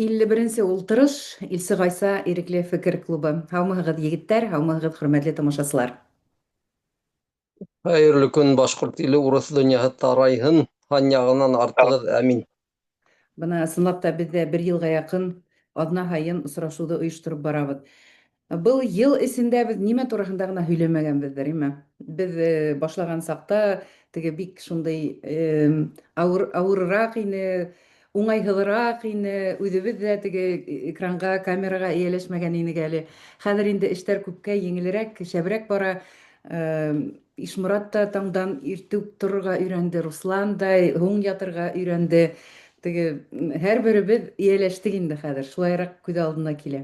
51 нсе ултырыш, Илсе Ғайса ирекле фекер клубы. Һаумыһығыҙ, егеттәр, һаумыһығыҙ, хөрмәтле тамашасылар. Хәйерле көн, башҡорт иле, урыҫ донъяһы тарайһын, һан яғынан артығыҙ, әмин. Бына ысынлап та беҙ ҙә бер йылға яҡын аҙна һайын осрашыуҙы ойоштороп барабыҙ. Был йыл эсендә беҙ нимә тураһында ғына һөйләмәгәнбеҙҙер, име? Беҙ башлаған саҡта теге бик шундай ауыр, ауырыраҡ ине, уңайһыҙыраҡ ине, үҙебеҙ ҙә теге экранға, камераға эйәләшмәгән инек әле. Хәҙер инде эштәр күпкә еңелерәк, шәберәк бара. Ишморат та таңдан иртүк торорға өйрәнде, Руслан да һуң ятырға өйрәнде. Теге һәр беребеҙ эйәләштек инде хәҙер, шулайыраҡ күҙ алдына килә.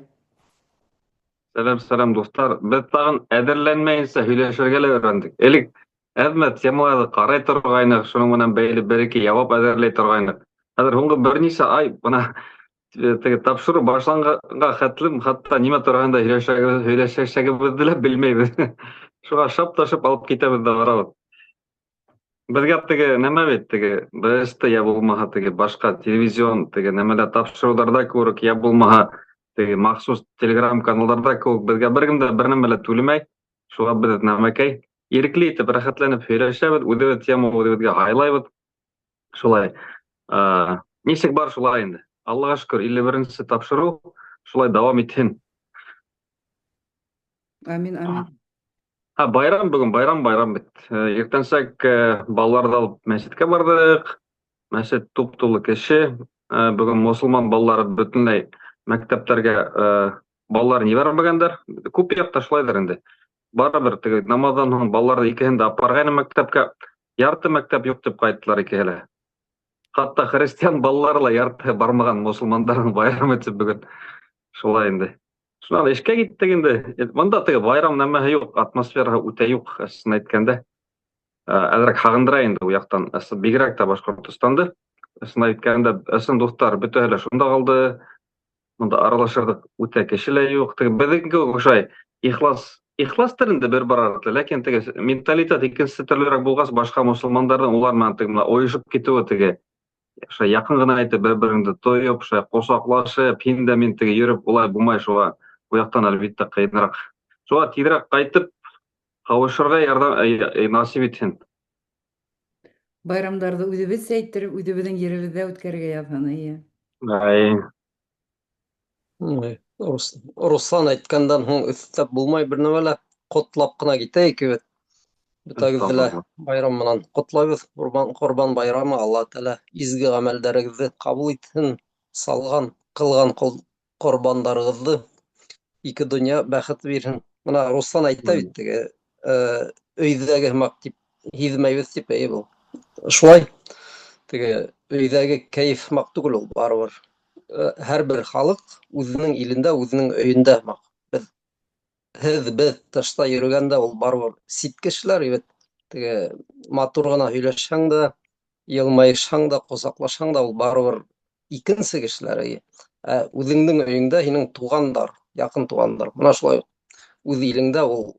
Сәләм, сәләм, дуҫтар. Беҙ тағын әҙерләнмәйенсә һөйләшергә лә өйрәндек. Элек әҙмә темаларҙы ҡарай торғайныҡ, шуның менән бәйле бер-ике яуап әҙерләй торғайныҡ. Хәҙер һуңғы бер нисә ай бына теге тапшырыу башланғанға хәтлем хатта нимә тураһында һөйләшәсәгебеҙҙе лә белмәйбеҙ. Шуға шап та шып алып китәбеҙ ҙә барабыҙ. Беҙгә теге нәмә бит, теге БСТ йә булмаһа теге башҡа телевизион теге нәмәлә тапшырыуҙарҙа кеүек, йә булмаһа теге махсус телеграм каналдарҙа кеүек беҙгә бер кем дә бер нәмә лә түләмәй. Шуға беҙ нәмәкәй ирекле итеп рәхәтләнеп һөйләшәбеҙ, үҙебеҙ тема үҙебеҙгә һайлайбыҙ. Шулай. Нисек бар шулай инде. Аллаға шөкөр, 51-нсе тапшырыу шулай дауам итһен. Амин, амин. Һа, байрам бөгөн, байрам, байрам бит. Иртәнсәк балаларҙы алып мәсеткә барҙыҡ. Мәсет туп-тулы кеше. Бөгөн мосолман балалары бөтөнләй мәктәптәргә балаларын ебәрмәгәндәр. Күп яҡта шулайҙыр инде. Барыбер теге намаҙҙан һуң балаларҙы икеһен дә апарғайны мәктәпкә. Ярты мәктәп юҡ тип ҡайттылар икеһе лә. Хатта христиан балалары ла яртыһы бармаған мосолмандарҙың байрамы тип бөгөн. Шулай инде. Шунан эшкә киттек инде. Бында теге байрам нәмәһе юҡ, атмосфераһы үтә юҡ, ысын әйткәндә. Әҙерәк һағындыра инде ул яҡтан. Бигерәк тә Башҡортостанды. Ысын әйткәндә, ысын дуҫтар бөтәһе лә шунда ҡалды. Бында аралашырлыҡ үтә кеше лә юҡ. Теге беҙҙең кеүек ошай ихлас, ихластыр инде бер бар артлы, ләкин теге менталитет икенсе төрлөрәк булғас, башҡа мосолмандарҙың улар менән теге бына ойошоп китеүе теге шулай яҡын ғына итеп бер-береңде тойоп, шулай ҡосаҡлашып, һин дә мин теге йөрөп улай булмай, шуға ул яҡтан әлбиттә ҡыйыныраҡ. Шуға тиҙерәк ҡайтып ҡауышырға ярҙам насип итһен. Байрамдарҙы үҙебеҙсә иттереп, үҙебеҙҙең еребеҙҙә үткәрергә яҙһын, эйе. Ай. Руслан әйткәндән һуң өҫтәп булмай бер нәмә лә, ҡотлап ҡына китәйек бит. Бөтәгеҙҙе лә байрам менән ҡотлайбыҙ. Ҡорбан, ҡорбан байрамы, Алла Тәғәлә изге ғәмәлдәрегеҙҙе ҡабул итһен, салған, ҡылған ҡорбандарығыҙҙы ике донъя бәхет бирһен. Бына Руслан әйтә бит теге, өйҙәге һымаҡ тип һиҙмәйбеҙ тип, эйе был. Шулай, теге өйҙәге кәйеф һымаҡ түгел ул барыбер. Һәр бер халыҡ үҙенең илендә, үҙенең өйөндә һымаҡ. Беҙ, һеҙ, беҙ тышта йөрөгәндә ул барыбер сит кешеләр бит. Теге матур ғына һөйләшһәң дә, йылмайышһаң да, ҡосаҡлашһаң да ул барыбер икенсе кешеләр. Ә үҙеңдең өйөңдә һинең туғандар, яҡын туғандар. Бына шулай үҙ илеңдә ул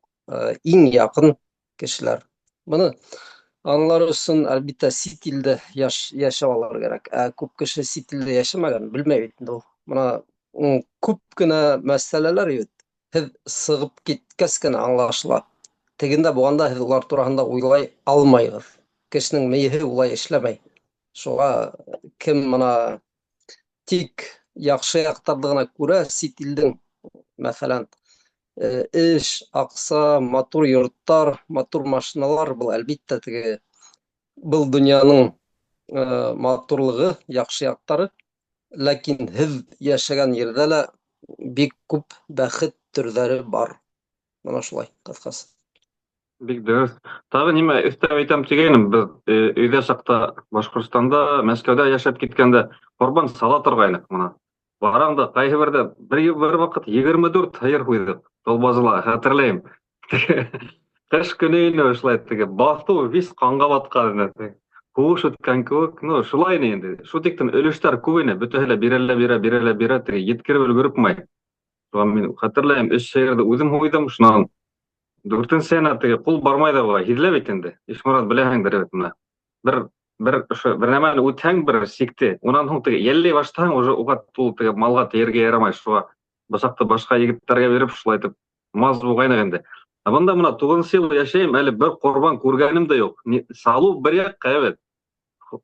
иң яҡын кешеләр. Быны аңлар өсөн әлбиттә сит илдә йәшәп алыр кәрәк. Ә күп кеше сит илдә йәшәмәгән, белмәй бит инде ул. Бына күп кенә мәсьәләләр бит һеҙ сығып киткәс кенә аңлашыла. Тегендә булғанда һеҙ улар тураһында уйлай алмайһығыҙ. Кешенең мейеһе улай эшләмәй. Шуға кем бына тик яҡшы яҡтарҙы ғына күрә сит илдең, мәҫәлән, эш, аҡса, матур йорттар, матур машиналар, был әлбиттә теге был донъяның матурлығы, яҡшы яҡтары. Ләкин һеҙ йәшәгән ерҙә лә бик күп бәхет төрҙәре бар. Бына шулай, ҡыҫҡасы. Бик дөрөҫ. Тағы нимә өҫтәп әйтәм тигәйнем, беҙ өйҙә саҡта Башҡортостанда, Мәскәүҙә йәшәп киткәндә ҡорбан сала торғайныҡ бына. Барам да ҡайһы берҙә бер ваҡыт 24 һыйыр һуйҙыҡ. Толбазыла, хәтерләйем. Ҡыш көнө ине ошолай теге баҫыу вис ҡанға батҡан ине. Һуғыш үткән кеүек, ну, шулай ине инде. Шул тиктем өлөштәр күп ине, бөтәһе лә бирә лә бирә, бирә лә бирә, теге еткереп өлгөрөп булмай. Шуға мин хәтерләйем, 3 һыйырҙы үҙем һуйҙым, шунан дүртенсеһенә теге ҡул бармай ҙа була, һиҙелә бит инде. Ишморат, беләһеңдер бит бына. Бер Бер ошо бер нәмәне үтһәң бер сикте, унан һуң теге йәлләй башлаһаң, уже уға ул теге малға тейергә ярамай, шуға бысаҡты башҡа егеттәргә биреп, шулай итеп маз булғайныҡ инде. Ә бында мына туғыҙынсы йыл йәшәйем, әле бер ҡорбан күргәнем дә юҡ. Салыу бер яҡҡа бит.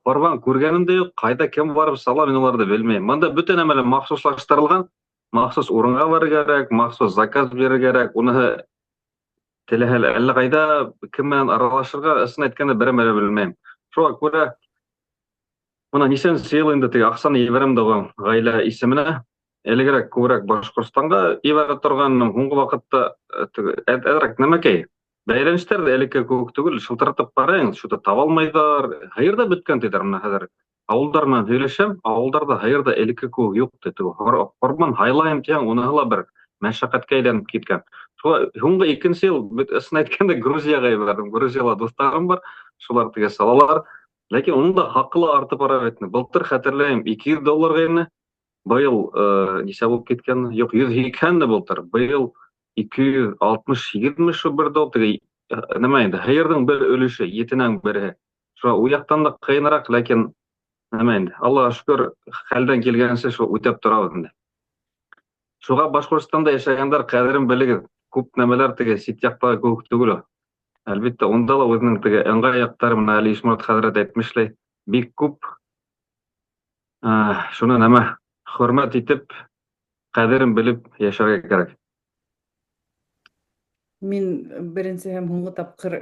Ҡорбан күргәнем дә юҡ, ҡайҙа кем барып сала, мин уларҙы белмәйем. Бында бөтә нәмә лә махсуслаштырылған, махсус урынға барырға кәрәк, махсус заказ бирергә кәрәк. Уныһы теләһә лә әллә ҡайҙа кем менән аралашырға, ысын әйткәндә, берәмә лә белмәйем. Шуға күрә бына нисәнсе йыл инде теге аҡсаны ебәрәм дә ғаилә исеменә. Элегерәк күберәк Башҡортостанға ебәрә торғайным, һуңғы ваҡытта әҙерәк нәмәкәй. Бәйләнештәр ҙә элекке кеүек түгел, шылтыратып ҡарайың, что-то таба алмайҙар, һыйыр ҙа бөткән тиҙәр мына хәҙер. Ауылдар менән һөйләшәм, ауылдарҙа һыйыр ҙа элекке кеүек юҡ ти. Ҡорбан һайлайым тиһәң, уныһы ла бер мәшәҡәткә әйләнеп киткән. Шуға һуңғы икенсе йыл, ысын әйткәндә, Грузияға ебәрҙем. Грузияла дуҫтарым бар, шулар теге салалар. Ләкин уның да хаҡы ла артып бара бит. Былтыр хәтерләйем, 200 долларға ине. Быйыл нисә булып киткән? Юҡ, 180 былтыр. Быйыл 268 ме шул бер доллар. Теге нәмә инде, һыйырҙың бер өлөшө, етенән береһе. Шуға ул яҡтан да ҡыйыныраҡ, ләкин нәмә инде, Аллаға шөкөр, хәлдән килгәнсә шул үтәп торабыҙ инде. Шуға Башҡортостанда йәшәгәндәр ҡәҙерен белегеҙ. Күп нәмәләр теге сит яҡтағы кеүек түгел ул. Әлбиттә, унда ла үҙенең теге ыңғай яҡтары, мына әле Ишморат хәҙрәт әйтмешләй, бик күп. Шуны нәмә хөрмәт итеп, ҡәҙерен белеп йәшәргә кәрәк. Мин беренсе һәм һуңғы тапҡыр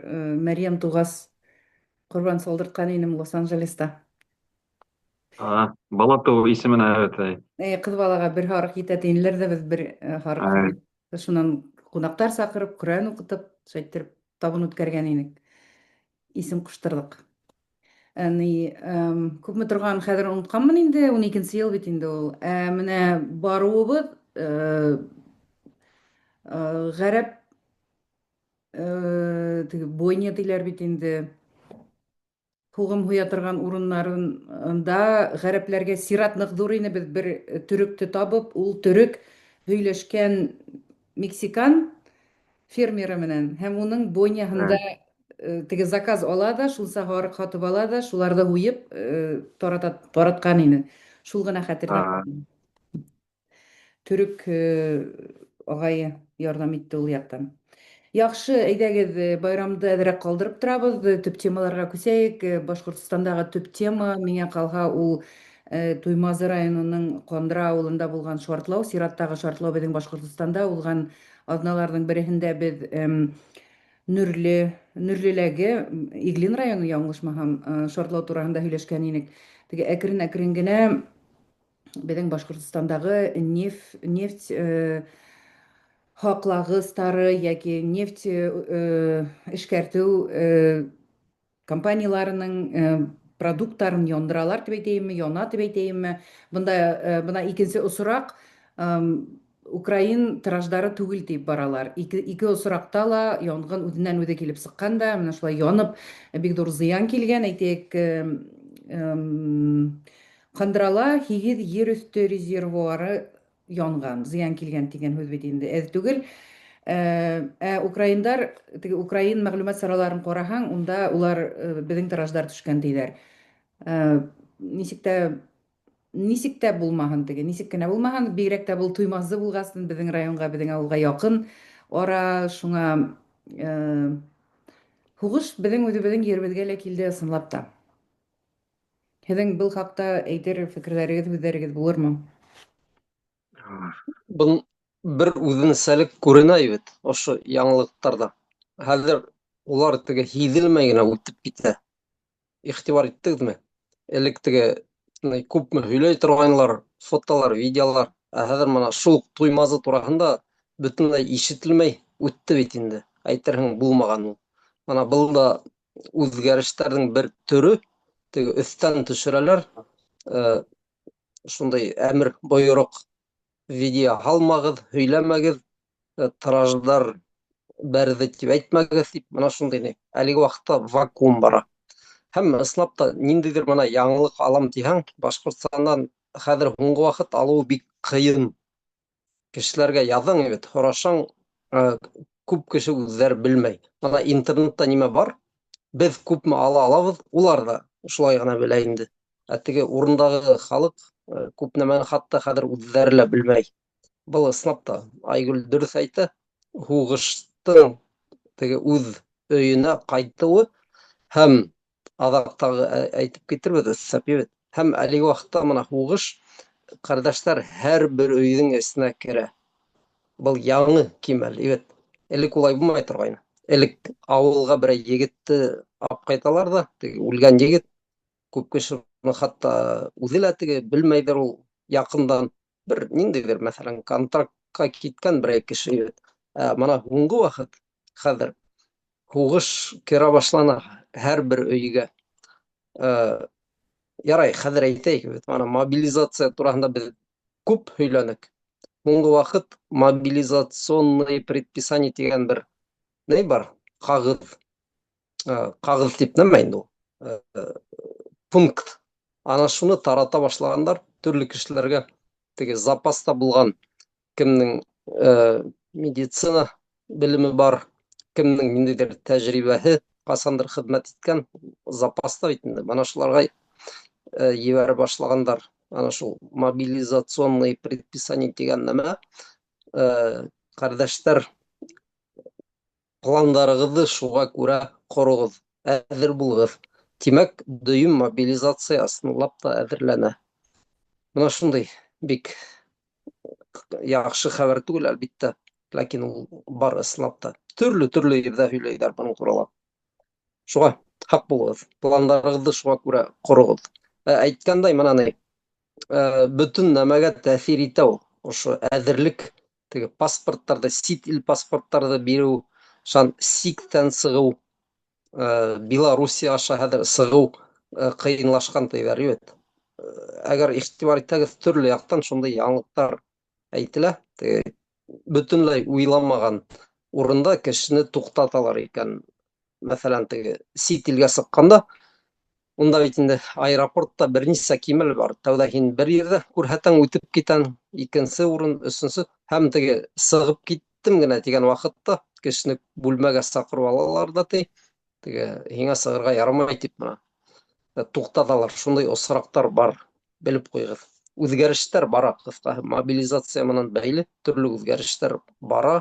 Мәрйәм туғас ҡорбан салдыртҡан инем Лос-Анджелеста. Бала тыуыу исеменә, әйе. Ҡыҙ балаға бер һарыҡ етә тинеләр ҙә, беҙ бер һарыҡ. Шунан ҡунаҡтар саҡырып, Ҡөрьән уҡытып, шулай иттереп табын үткәргән инек. Исем ҡуштырҙыҡ. Ни, күпме торған хәҙер онотҡанмын инде, 12 йыл бит инде ул. Ә менә барыуыбыҙ ғәрәп теге бойня тиләр бит инде. Һуғым һуя торған урыннарында ғәрәпләргә сират ныҡ ҙур ине. Беҙ бер төрөктө табып, ул төрөк һөйләшкән мексикан фермеры менән һәм уның бойняһында теге заказ ала да, шунса һарыҡ һатып ала да, шуларҙы һуйып тарата, таратҡан ине. Шул ғына хәтерҙә. Төрөк ағайы ярҙам итте ул яҡтан. Яҡшы, әйҙәгеҙ, байрамды әҙерәк ҡалдырып торабыҙ, төп темаларға күсәйек. Башҡортостандағы төп тема, миңә ҡалһа, ул Туймазы районының Ҡандра ауылында булған шартлау, сираттағы шартлау беҙҙең Башҡортостанда уҙған аҙналарҙың береһендә беҙ Нөрле, Нөрлеләге Иглин районы, яңылышмаһам, шартлау тураһында һөйләшкән инек. Теге әкрен-әкрен генә беҙҙең Башҡортостандағы нефть һаҡлағыстары йәки нефть эшкәртеү компанияларының продукттарын яндыралар дип әйтәйемме, яна дип әйтәйемме. Бында бына икенсе осраҡ украин тираждары түгел дип баралар. Ике осраҡта ла янғын үҙенән үҙе килеп сыҡҡан да, менә шулай янып, бик ҙур зыян килгән. Әйтәйек, Ҡандрала 8 ер өҫтө резервуары янган, зыян килгән дигән һүҙ бит инде әҙ түгел. Ә украиндар, теге украин мәгълүмат сараларын ҡараһаң, унда улар беҙҙең тираждар төшкән тиҙәр. Нисек тә булмаһын теге, нисек кенә булмаһын, бигерәк тә был Туймазы булғасын, беҙҙең районға, беҙҙең ауылға яҡын ара, шуңа һуғыш беҙҙең үҙебеҙҙең еребеҙгә лә килде ысынлап та. Һеҙҙең был хаҡта әйтер фекерҙәрегеҙ, һүҙҙәрегеҙ булырмы? Был бер үҙенсәлек күренә бит ошо яңылыҡтарҙа. Хәҙер улар теге һиҙелмәй генә үтеп китә. Иғтибар иттегеҙме? Элек теге күпме һөйләй торғайнылар, фотолар, видеолар. Ә хәҙер мына шул Туймазы тураһында бөтөнләй ишетелмәй үтте бит инде. Әйтерһең, булмаған ул. Мына был да үҙгәрештәрҙең бер төрө. Теге өҫтән төшөрәләр. Шундай әмер, бойороҡ: видео һалмағыҙ, һөйләмәгеҙ, тираждар бәрҙе тип әйтмәгеҙ тип, мына шундай ни. Әлеге ваҡытта вакуум бара. Һәм ысынлап та ниндәйҙер мына яңылыҡ алам тиһәң, Башҡортостандан хәҙер һуңғы ваҡыт алыуы бик ҡыйын. Кешеләргә яҙың бит, һорашаң, күп кеше үҙҙәре белмәй. Мына интернетта нимә бар? Беҙ күпме ала алабыҙ, улар ҙа Шулай ғына белә инде. Ә теге урындағы халыҡ күп нәмәне хатта хәҙер үҙҙәре лә белмәй. Был ысынлап та Айгөл дөрөҫ әйтә, һуғыштың теге үҙ өйөнә ҡайтыуы һәм аҙаҡ тағы әйтеп китербеҙ, өҫтәп бит. Һәм әлеге ваҡытта мына һуғыш, ҡәрҙәштәр, һәр бер өйҙөң эсенә керә. Был яңы кимәл, бит. Элек улай булмай торғайны. Элек ауылға берәй егетте алып ҡайталар ҙа, теге үлгән егет, күп кеше хатта үҙе лә теге белмәйҙер ул яҡындан бер ниндәйҙер, мәҫәлән, контрактҡа киткән берәй кеше бит. Ә мына һуңғы ваҡыт хәҙер һуғыш керә башланы һәр бер өйгә. Ярай, хәҙер әйтәйек бит, мына мобилизация тураһында беҙ күп һөйләнек. Һуңғы ваҡыт мобилизационный предписание тигән бер ни бар? Ҡағыҙ. Ҡағыҙ тип нәмә инде ул? Пункт. Ана шуны тарата башлағандар төрлө кешеләргә, теге запаста булған кемдең медицина белеме бар, кемдең ниндәйҙер тәжрибәһе, ҡасандыр хеҙмәт иткән, запаста бит инде. Мына шуларға ебәрә башлағандар. Ана шул мобилизационный предписание тигән нәмә. Ҡәрҙәштәр, пландарығыҙҙы шуға күрә ҡороғоҙ, әҙер булығыҙ. Тимәк, дөйөм мобилизация ысынлап та әҙерләнә. Мына шундай бик яҡшы хәбәр түгел, әлбиттә, ләкин ул бар ысынлап та. Төрлө-төрлө ерҙә һөйләйҙәр бының турала. Шуға һаҡ булығыҙ, пландарығыҙҙы шуға күрә ҡороғоҙ. Әйткәндәй, мына ни, бөтөн нәмәгә тәьҫир итә ул. Ошо әҙерлек, теге паспорттарҙы, сит ил паспорттарҙы биреү, шан сиктән сығыу, Белоруссия аша хәҙер сығыу ҡыйынлашҡан тиҙәр бит. Әгәр иғтибар итһәгеҙ, төрлө яҡтан шундай яңылыҡтар әйтелә. Теге бөтөнләй уйламаған урында кешене туҡтаталар икән. Мәҫәлән, теге сит илгә сыҡҡанда, унда бит инде аэропортта бер нисә кимәл бар. Тәүҙә һин бер ерҙә күрһәтәң, үтеп китән, икенсе урын, өсөнсө, һәм теге сығып киттем генә тигән ваҡытта кешене бүлмәгә саҡырып алалар ҙа, ти, теге һиңә сығырға ярамай тип мына туҡтаталар. Шундай осраҡтар бар, белеп ҡуйығыҙ. Үҙгәрештәр бара, ҡыҫҡаһы, мобилизация менән бәйле төрлө үҙгәрештәр бара,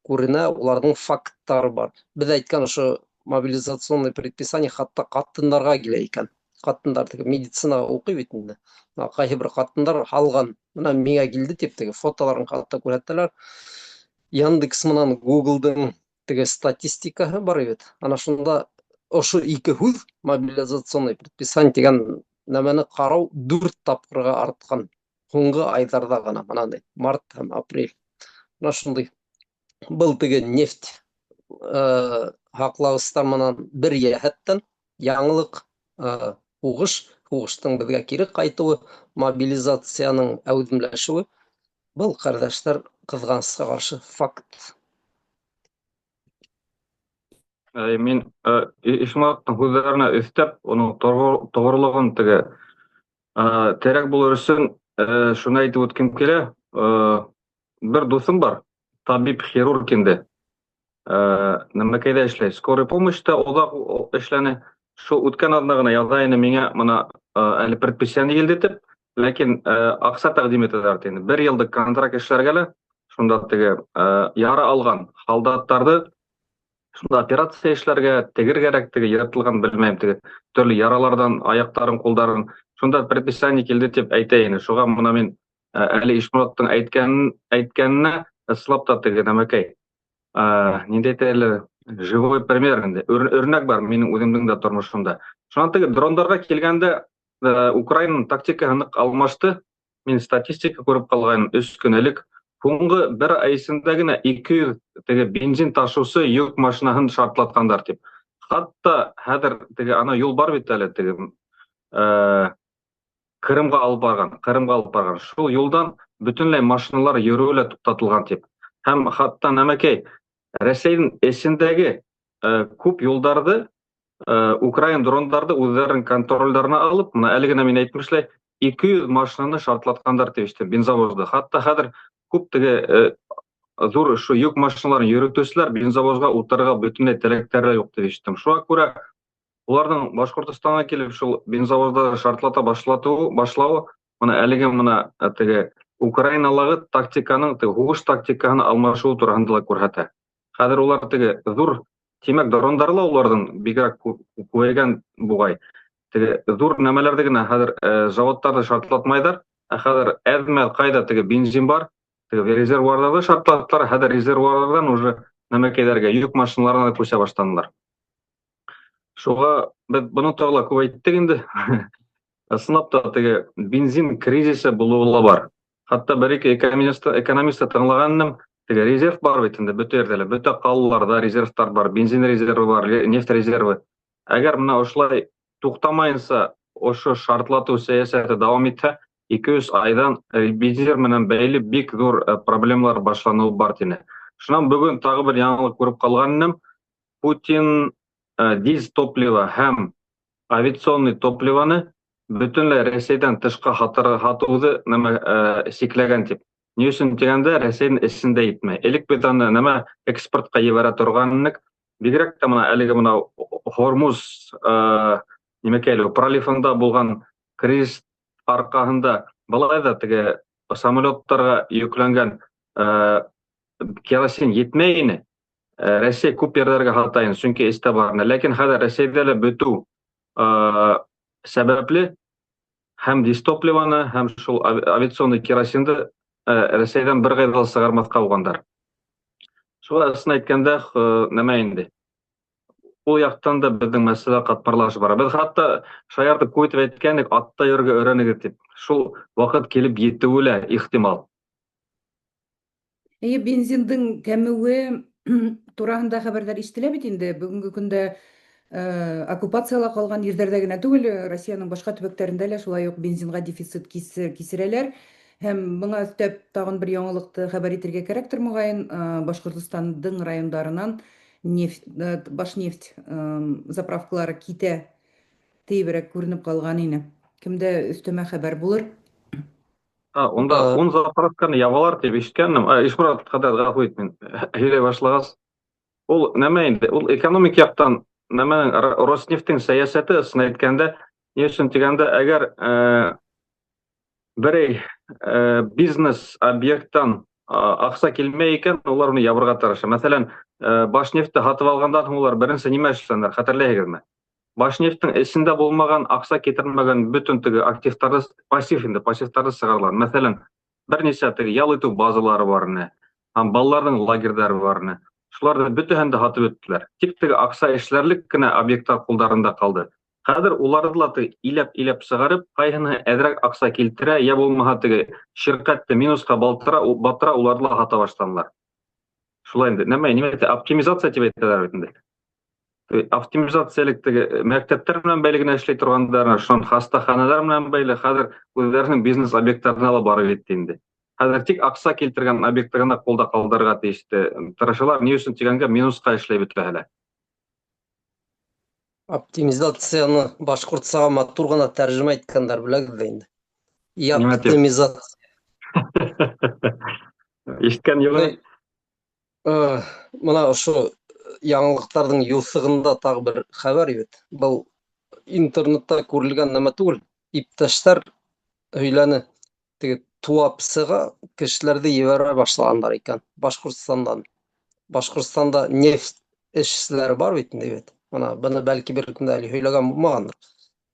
күренә, уларҙың факттары бар. Беҙ әйткән ошо мобилизационный предписание хатта ҡатындарға килә икән. Ҡатындар теге медицинаға уҡый бит инде. Ҡайһы бер ҡатындар һалған, мына миңә килде тип теге фотоларын хатта күрһәтәләр. Яндекс менән Гуглдың теге статистикаһы бар бит. Ана шунда ошо ике һүҙ мобилизационный предписание тигән нәмәне ҡарау 4 тапҡырға артҡан һуңғы айҙарҙа ғына, мынандай март һәм апрель. Мына шундай. Был теге нефть һаҡлағыстар менән бер йәһәттән яңылыҡ, һуғыш, һуғыштың беҙгә кире ҡайтыуы, мобилизацияның әүҙемләшеүе, был, ҡәрҙәштәр, ҡыҙғанысҡа ҡаршы факт. Мин Ишмулаттың һүҙҙәренә өҫтәп, уның тоғролоғон теге терәк булыр өсөн шуны әйтеп үткем килә. Бер дуҫым бар, табип хирург инде. Нәмәкәйҙә эшләй, скорый помощьта оҙаҡ эшләне. Шул үткән аҙна ғына яҙа ине миңә, мына әле предписание килде тип, ләкин аҡса тәҡдим итәләр инде. Бер йыллыҡ контракт эшләргә лә, шунда теге яра алған һалдаттарҙы шунда операция эшләргә, тегер кәрәк, теге йыртылған, белмәйем, теге төрлө яраларҙан аяҡтарын, ҡулдарын, шунда предписание килде тип әйтә ине. Шуға мына мин әле Ишмулаттың әйткәненә ысынлап та теге нәмәкәй. Ниндәй әле живой пример инде. Өрнәк бар минең үҙемдең дә тормошомда. Шунан теге дрондарға килгәндә, Украинаның тактикаһы ныҡ алмашты. Мин статистика күреп ҡалғайным 3 көн элек. Һуңғы бер ай эсендә генә 200 теге бензин ташыусы йөк машинаһын шартлатҡандар тип. Хатта хәҙер теге ана юл бар бит әле теге Ҡырымға алып барған, Ҡырымға алып барған. Шул юлдан бөтөнләй машиналар йөрөүе лә туҡтатылған тип. Һәм хатта нәмәкәй Рәсәйҙең эсендәге күп юлдарҙы украин дрондарды үҙҙәренең контролдәренә алып, мына әле генә мин әйтмешләй, 200 машинаны шартлатҡандар тип ишеттем, бензовозды. Хатта хәҙер күп теге ҙур ошо йөк машиналарын йөрөтөүселәр бензовозға ултырырға бөтөнләй теләктәре юҡ тип ишеттем. Шуға күрә Уларҙың Башҡортостанға килеп шул бензовоздар шартлата башлатыуы, башлауы мына әлеге мына теге Украиналағы тактиканың, теге һуғыш тактикаһын алмашыуы тураһында ла күрһәтә. Хәҙер улар теге ҙур, тимәк, дрондары ла уларҙың бигерәк күбәйгән буғай. Теге ҙур нәмәләрҙе генә хәҙер заводтарҙы шартлатмайҙар, ә хәҙер әҙме ҡайҙа теге бензин бар, теге резервуарҙарҙы шартлаттылар, хәҙер резервуарҙарҙан уже нәмәкәйҙәргә, йөк машиналарына күсә башланылар. Шуға беҙ быны тағы ла күп әйттек инде. Ысынлап та теге бензин кризисы булыуы ла бар. Хатта бер-ике экономист, экономистты тыңлаған инем, теге резерв бар бит инде бөтә ерҙә лә, бөтә ҡалаларҙа резервтар бар, бензин резервы бар, нефть резервы. Әгәр мына ошолай туҡтамайынса ошо шартлатыу сәйәсәте дауам итһә, 2-3 айҙан бензин менән бәйле бик ҙур проблемалар башланыуы бар тине. Шунан бөгөн тағы бер яңылыҡ күреп ҡалған инем. Путин дизтопливо һәм авиационный топливоны бөтөнләй Рәсәйҙән тышҡа һатыуҙы нәмә сикләгән тип. Ни өсөн тигәндә, Рәсәйҙең эсендә етмәй. Элек беҙ аны нәмә экспортҡа ебәрә торған инек. Бигерәк тә мына әлеге мына Һормуз нимәкәй әле проливында булған кризис арҡаһында былай ҙа теге самолеттарға йөкләнгән керосин етмәй ине. Рәсәй күп ерҙәргә һата ине, сөнки эстә бар ине. Ләкин хәҙер Рәсәйҙә лә бөтөү сәбәпле һәм дизтопливоны, һәм шул авиационный керосинды Рәсәйҙән бер ҡайҙа ла сығармаҫҡа булғандар. Шуға ысын әйткәндә, нәмә инде. Ул яҡтан да беҙҙең мәсьәлә ҡатмарлашып бара. Беҙ хатта шаяртып күп итеп әйткәнек, атта йөрөргә өйрәнегеҙ тип. Шул ваҡыт килеп етеүе лә ихтимал. Эйе, бензиндың кәмеүе тураһында хәбәрҙәр ишетелә бит инде. Бөгөнгө көндә оккупацияла ҡалған ерҙәрҙә генә түгел, Россиянең башҡа төбәктәрендә лә шулай уҡ бензинға дефицит кисерәләр. Һәм быңа өҫтәп тағын бер яңылыҡты хәбәр итергә кәрәктер, мөғайын, Башҡортостандың райондарынан нефть, Башнефть заправкалары китә тиеберәк күренеп ҡалған ине. Кемдә өҫтәмә хәбәр булыр? А, унда ун заправканы ябалар тип ишеткәнем. Ишморат хәҙрәт, ғәфү ит, мин һөйләй башлағас. Ул нәмә инде, ул экономик яҡтан нәмәнең Роснефтең сәйәсәте, ысын әйткәндә, ни өсөн тигәндә, әгәр берәй бизнес объекттан аҡса килмәй икән, улар уны ябырға тырыша. Мәҫәлән, Башнефтте һатып алғандан һуң улар беренсе нимә эшләнеләр, хәтерләйһегеҙме? Башнефттең эсендә булмаған, аҡса китермәгән бөтөн теге активтарҙы, пассив инде, пассивтарҙы сығаралар. Мәҫәлән, бер нисә теге ял итеү базалары бар ине, һәм балаларҙың лагерҙары бар ине. Шуларҙы бөтәһен дә һатып бөттөләр. Тик теге аҡса эшләрлек кенә объекттар ҡулдарында ҡалды. Хәҙер уларҙы ла теге иләп-иләп сығарып, ҡайһыны әҙерәк аҡса килтерә, йә булмаһа теге ширҡәтте минусҡа балтыра, батыра, уларҙы ла һата башланылар. Шулай инде. Нәмә, нимә әйтә? Оптимизация тип әйтәләр бит инде. Оптимизация элек теге мәктәптәр менән бәйле генә эшләй торғандар, шунан хастаханалар менән бәйле, хәҙер үҙҙәренең бизнес объекттарына ла барып етте инде. Хәҙер тик аҡса килтергән объектты ғына ҡулда ҡалдырырға тейеште тырышалар. Ни өсөн тигәнгә, минусҡа эшләй бөтәһе лә. Оптимизацияны башҡортсаға матур ғына тәржемә иткәндәр, беләгеҙ ҙә инде. Оптимизация. Ишеткән юҡ. Мына ошо яңылыҡтарҙың юҫығында тағы бер хәбәр бит. Был интернетта күрелгән нәмә түгел. Иптәштәр һөйләне. Теге Туапсыға кешеләрҙе ебәрә башлағандар икән Башҡортостандан. Башҡортостанда нефть эшселәре бар бит инде бит. Мына быны бәлки бер кем дә әле һөйләгән булмағандыр.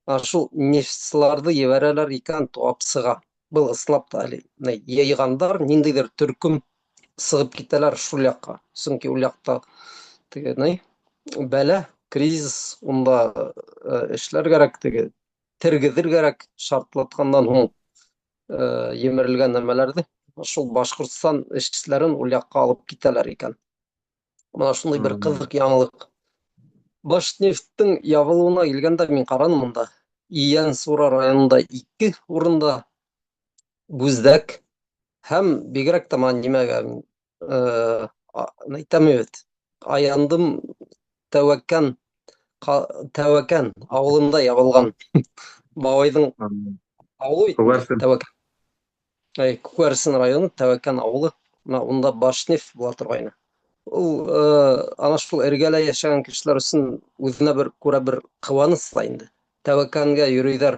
Ана шул нефтселарҙы ебәрәләр икән Туапсыға. Был ысынлап та әле йыйғандар, ниндәйҙер төркөм сығып китәләр шул яҡҡа. Сөнки ул яҡта теге ни бәлә, кризис, унда эшләр кәрәк, теге тергеҙер кәрәк шартлатҡандан һуң емерелгән нәмәләрҙе. Шул Башҡортостан эшселәрен ул яҡҡа алып китәләр икән. Мына шундай бер ҡыҙыҡ яңылыҡ. Башнефттең ябылыуына килгәндә мин ҡараным унда. Ейәнсура районында 2 урында, Бүздәк һәм бигерәк тә мына нимәгә әйтәм бит, аяндым Тәүәкән, Тәүәкән ауылында ябылған. Бабайҙың ауылы бит, Тәүәкән. Күгәрсен районы, Тәүәкән ауылы. Мына унда Башнефть була торғайны. Ул ана шул эргәлә йәшәгән кешеләр өсөн үҙенә бер күрә бер ҡыуаныс та инде. Тәүәкәнгә йөрөйҙәр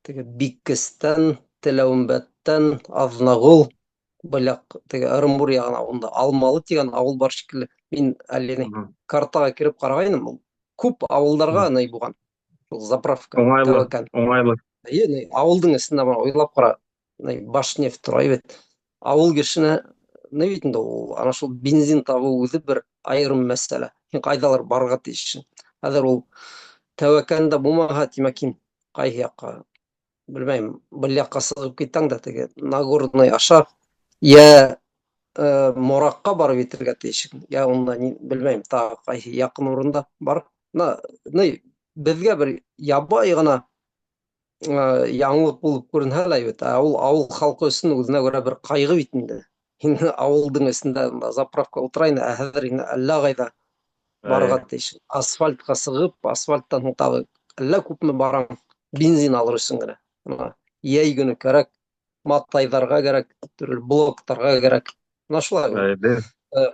теге Биккестән, Теләүембәттән, Аҙнағол, был яҡ теге Ырымбур яғына унда Алмалы тигән ауыл бар шикелле. Мин әле ни картаға кереп ҡарағайным, ул күп ауылдарға ни булған. Шул заправка Уңайлы, Тәүәкән. Уңайлы. Эйе, ни, ауылдың эсендә бына уйлап ҡара, ни Башнефть тора бит. Ауыл кешене ни бит инде ул ана шул бензин табыу үҙе бер айырым мәсьәлә. Һин ҡайҙалыр барырға тейешһең. Хәҙер ул Тәүәкәндә булмаһа, тимәк, һин ҡайһы яҡҡа, белмәйем, был яҡҡа сығып китәң дә теге Нагорный аша йә Мораҡҡа барып етергә тейешһең, йә унда ни, белмәйем, тағы ҡайһы яҡын урында бар. Бына ни беҙгә бер ябай ғына яңылыҡ булып күренһә лә бит, ә ул ауыл халҡы өсөн үҙенә күрә бер ҡайғы бит инде. Һин ауылдың эсендә заправка ултыра ине, ә хәҙер һин әллә ҡайҙа барырға тейешһең. Асфальтҡа сығып, асфальттан һуң тағы әллә күпме бараң бензин алыр өсөн генә. Бына йәй көнө кәрәк, матайҙарға кәрәк, төрлө блоктарға кәрәк. Бына шулай.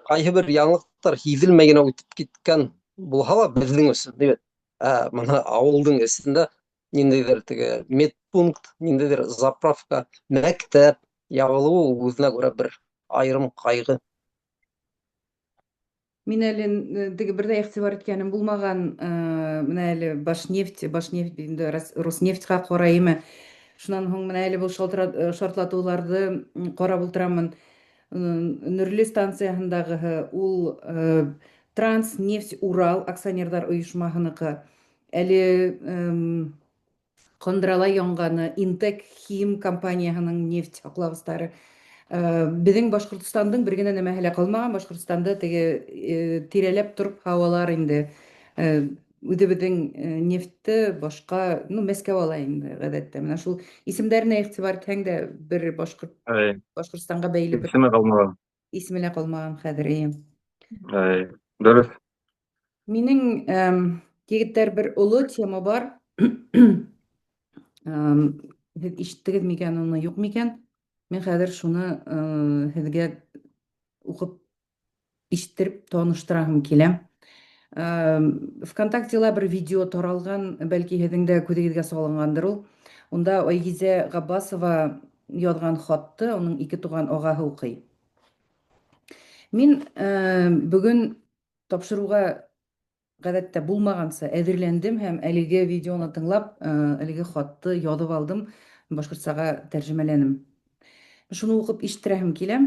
Ҡайһы бер яңылыҡтар һиҙелмәй генә үтеп киткән булһа ла беҙҙең өсөн, бит. Ә бына ауылдың эсендә ниндәйҙер теге медпункт, ниндәйҙер заправка, мәктәп ябылыуы ул үҙенә күрә бер айырым ҡайғы. Мин әле теге бер ҙә иғтибар иткәнем булмаған, менә әле Башнефть, Башнефть инде Роснефтьҡа ҡарайымы. Шунан һуң менә әле был шартлатыуҙарҙы ҡарап ултырамын. Нөрлө станцияһындағыһы ул Транснефть Урал акционерҙар ойошмаһыныҡы. Әле Ҡандрала янғаны Интек Хим компанияһының нефть һаҡлағыстары. Беҙҙең Башҡортостандың бер генә нәмәһе лә ҡалмаған. Башҡортостанды теге тирәләп тороп һауалар инде. Үҙебеҙҙең нефтте башҡа, ну, Мәскәү ала инде ғәҙәттә. Менә шул исемдәренә иғтибар итһәң дә, бер башҡорт Башҡортостанға бәйле бер Исеме ҡалмаған. Исеме лә ҡалмаған хәҙер, эйе. Эйе, дөрөҫ. Минең, егеттәр, бер оло тема бар. Һеҙ ишеттегеҙ микән уны, юҡ микән? Мин хәҙер шуны һеҙгә уҡып ишеттереп таныштыраһым килә. ВКонтактела бер видео таралған, бәлки һеҙҙең дә күҙегеҙгә салынғандыр ул. Унда Айгизә Ғаббасова яҙған хатты уның ике туған ағаһы уҡый. Мин бөгөн тапшырыуға ғәҙәттә булмағанса әҙерләндем һәм әлеге видеоны тыңлап, әлеге хатты яҙып алдым, башҡортсаға тәржемәләнем. Шуны уҡып ишеттерәһем килә.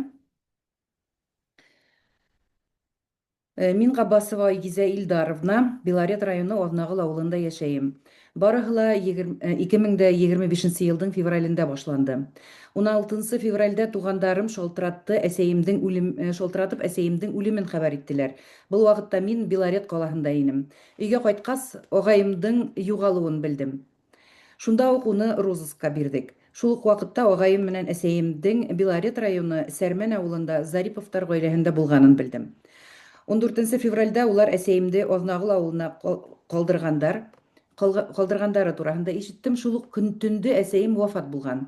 Мин Габбасова Айгизә Илдаровна, Белорет районы Аҙнағол ауылында йәшәйем. Барыһы ла 2025 йылдың февралендә башланды. 16 февралдә туғандарым шалтыратты, әсәйемдең үлем, шалтыратып әсәйемдең үлемен хәбәр иттеләр. Был ваҡытта мин Белорет ҡалаһында инем. Өйгә ҡайтҡас, ағайымдың юғалыуын белдем. Шунда уҡ уны розыскка бирҙек. Шул уҡ ваҡытта ағайым менән әсәйемдең Белорет районы Сәрмән ауылында Зариповтар ғаиләһендә булғанын белдем. 14 февралдә улар әсәйемде Аҙнағол ауылына ҡалдырғандары тураһында ишеттем. Шул уҡ көн төндө әсәйем вафат булған.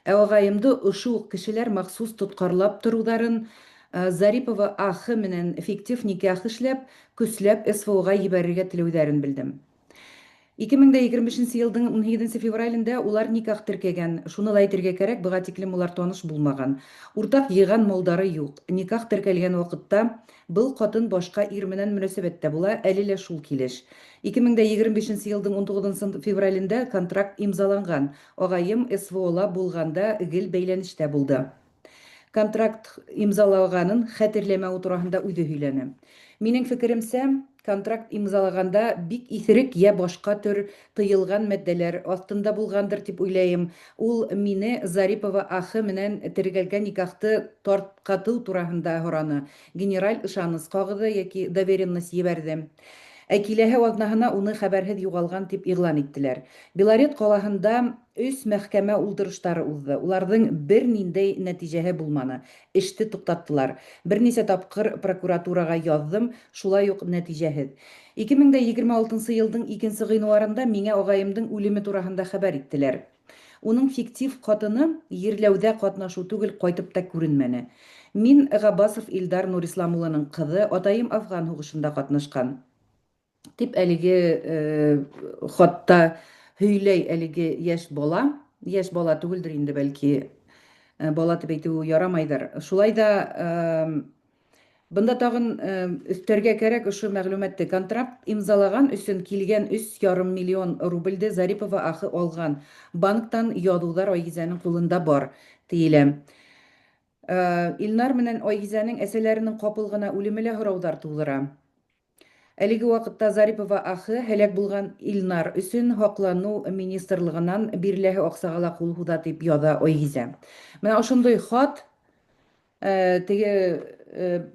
Ә ағайымды ошо уҡ кешеләр махсус тотҡарлап тороуҙарын, Зарипова АХ менән фиктив никах эшләп, көсләп СВОға ебәрергә теләүҙәрен белдем. 2025 йылдың 17 февралендә улар никах теркәгән. Шуны ла әйтергә кәрәк, быға тиклем улар таныш булмаған. Уртаҡ йыйған малдары юҡ. Никах теркәлгән ваҡытта был ҡатын башҡа ир менән мөнәсәбәттә була, әле лә шул килеш. 2025 йылдың 19 февралендә контракт имзаланған. Ағайым СВОла булғанда гел бәйләнештә булды. Контракт имзалағанын хәтерләмәүе тураһында үҙе һөйләне. Минең фекеремсә, контракт имзалағанда бик иҫерек йә башҡа төр тыйылған матдәләр аҫтында булғандыр тип уйлайым. Ул мине Зарипова АХ менән теркәлгән никахты тарҡатыу тураһында һораны. Генераль ышаныс ҡағыҙы йәки доверенность ебәрҙе. Ә киләһе аҙнаһына уны хәбәрһеҙ юғалған тип иғлан иттеләр. Белорет ҡалаһында өс мәхкәмә ултырыштары уҙҙы. Уларҙың бер ниндәй нәтижәһе булманы. Эште туҡтаттылар. Бер нисә тапҡыр прокуратураға яҙҙым, шулай уҡ нәтижәһеҙ. 2026 йылдың 2 ғинуарында миңә ағайымдың үлеме тураһында хәбәр иттеләр. Уның фиктив хатыны ерләүҙә ҡатнашыу түгел, ҡайтып та күренмәне. Мин Габасов Илдар Нурислам улының ҡыҙы, атайым Афган һуғышында ҡатнашҡан. Дип әлеге хатта һөйләй әлеге йәш бала. Йәш бала түгелдер инде, бәлки, бала дип әйтеү ярамайҙыр. Шулай да бында тағын өҫтәргә кәрәк ошо мәғлүмәтте. Контракт имзалаған өсөн килгән 3,5 миллион рублде Зарипова Ахы алған. Банктан яҙыуҙар Айгизәнең ҡулында бар, тиелә. Илнар менән Айгизәнең әсәләренең ҡапыл ғына үлеме лә һорауҙар тыуҙыра. Әлеге ваҡытта Зарипова Ахы һәләк булған Илнар өсөн һаҡланыу министрлығынан биреләһе аҡсаға ла ҡул һуҙа, тип яҙа Айгизә. Менә ошондай хат, теге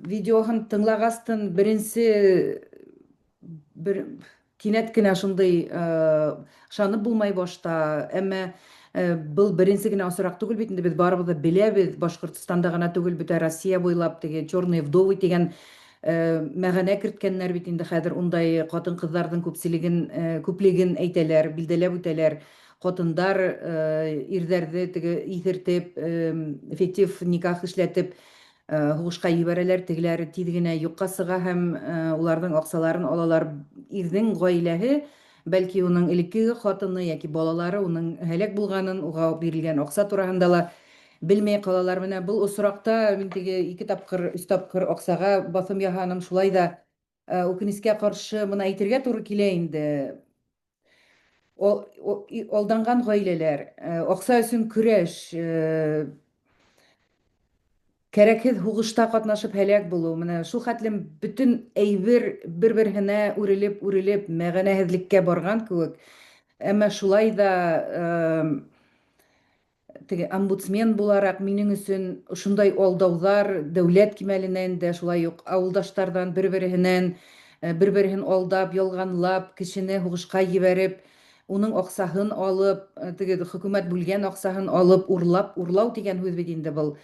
видеоһын тыңлағастын беренсе бер кинәт кенә шундай ышанып булмай башта, әммә был беренсе генә осраҡ түгел бит инде, беҙ барыбыҙ ҙа беләбеҙ, Башҡортостанда ғына түгел, бөтә Россия буйлап теге черные вдовы тигән мәғәнә керткәннәр бит инде хәҙер, ундай ҡатын-ҡыҙҙарҙың күпселеген, күплеген әйтәләр, билдәләп үтәләр. Ҡатындар ирҙәрҙе теге иҫертеп, фиктив никах эшләтеп, һуғышҡа ебәрәләр, тегеләре тиҙ генә юҡҡа сыға һәм уларҙың аҡсаларын алалар. Ирҙең ғаиләһе, бәлки уның элеккеге хатыны йәки балалары уның һәләк булғанын, уға бирелгән аҡса тураһында ла белмәй ҡалалар. Менә был осраҡта мин теге 2 тапҡыр, 3 тапҡыр аҡсаға баҫым яһаным, шулай да үкенескә ҡаршы бына әйтергә тура килә инде. Алданған ғаиләләр, аҡса өсөн көрәш, кәрәкһеҙ һуғышта ҡатнашып һәләк булыу, менә шул хәтлем бөтөн әйбер бер-береһенә үрелеп-үрелеп мәғәнәһеҙлеккә барған кеүек. Әммә шулай да теге омбудсмен булараҡ минең өсөн ошондай алдауҙар дәүләт кимәленән дә, шулай уҡ ауылдаштарҙан бер-береһенән, бер-береһен алдап, ялғанлап, кешене һуғышҡа ебәреп, уның аҡсаһын алып, теге хөкүмәт бүлгән аҡсаһын алып, урлап, урлау тигән һүҙ бит инде был.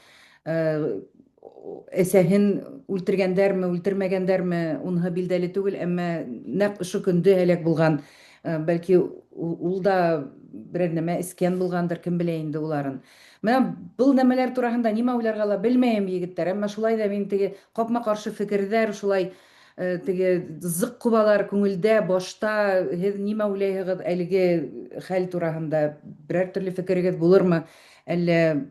Әсәһен үлтергәндәрме, үлтермәгәндәрме, уныһы билдәле түгел, әммә нәҡ ошо көндө һәләк булған, бәлки ул да берәр нәмә эскән булғандыр, кем белә инде уларын. Менә был нәмәләр тураһында нимә уйларға ла белмәйем, егеттәр, әммә шулай ҙа мин теге ҡапма-ҡаршы фекерҙәр шулай теге зыҡ ҡубалар күңелдә, башта. Һеҙ нимә уйлайһығыҙ әлеге хәл тураһында? Берәр төрлө фекерегеҙ булырмы? Әллә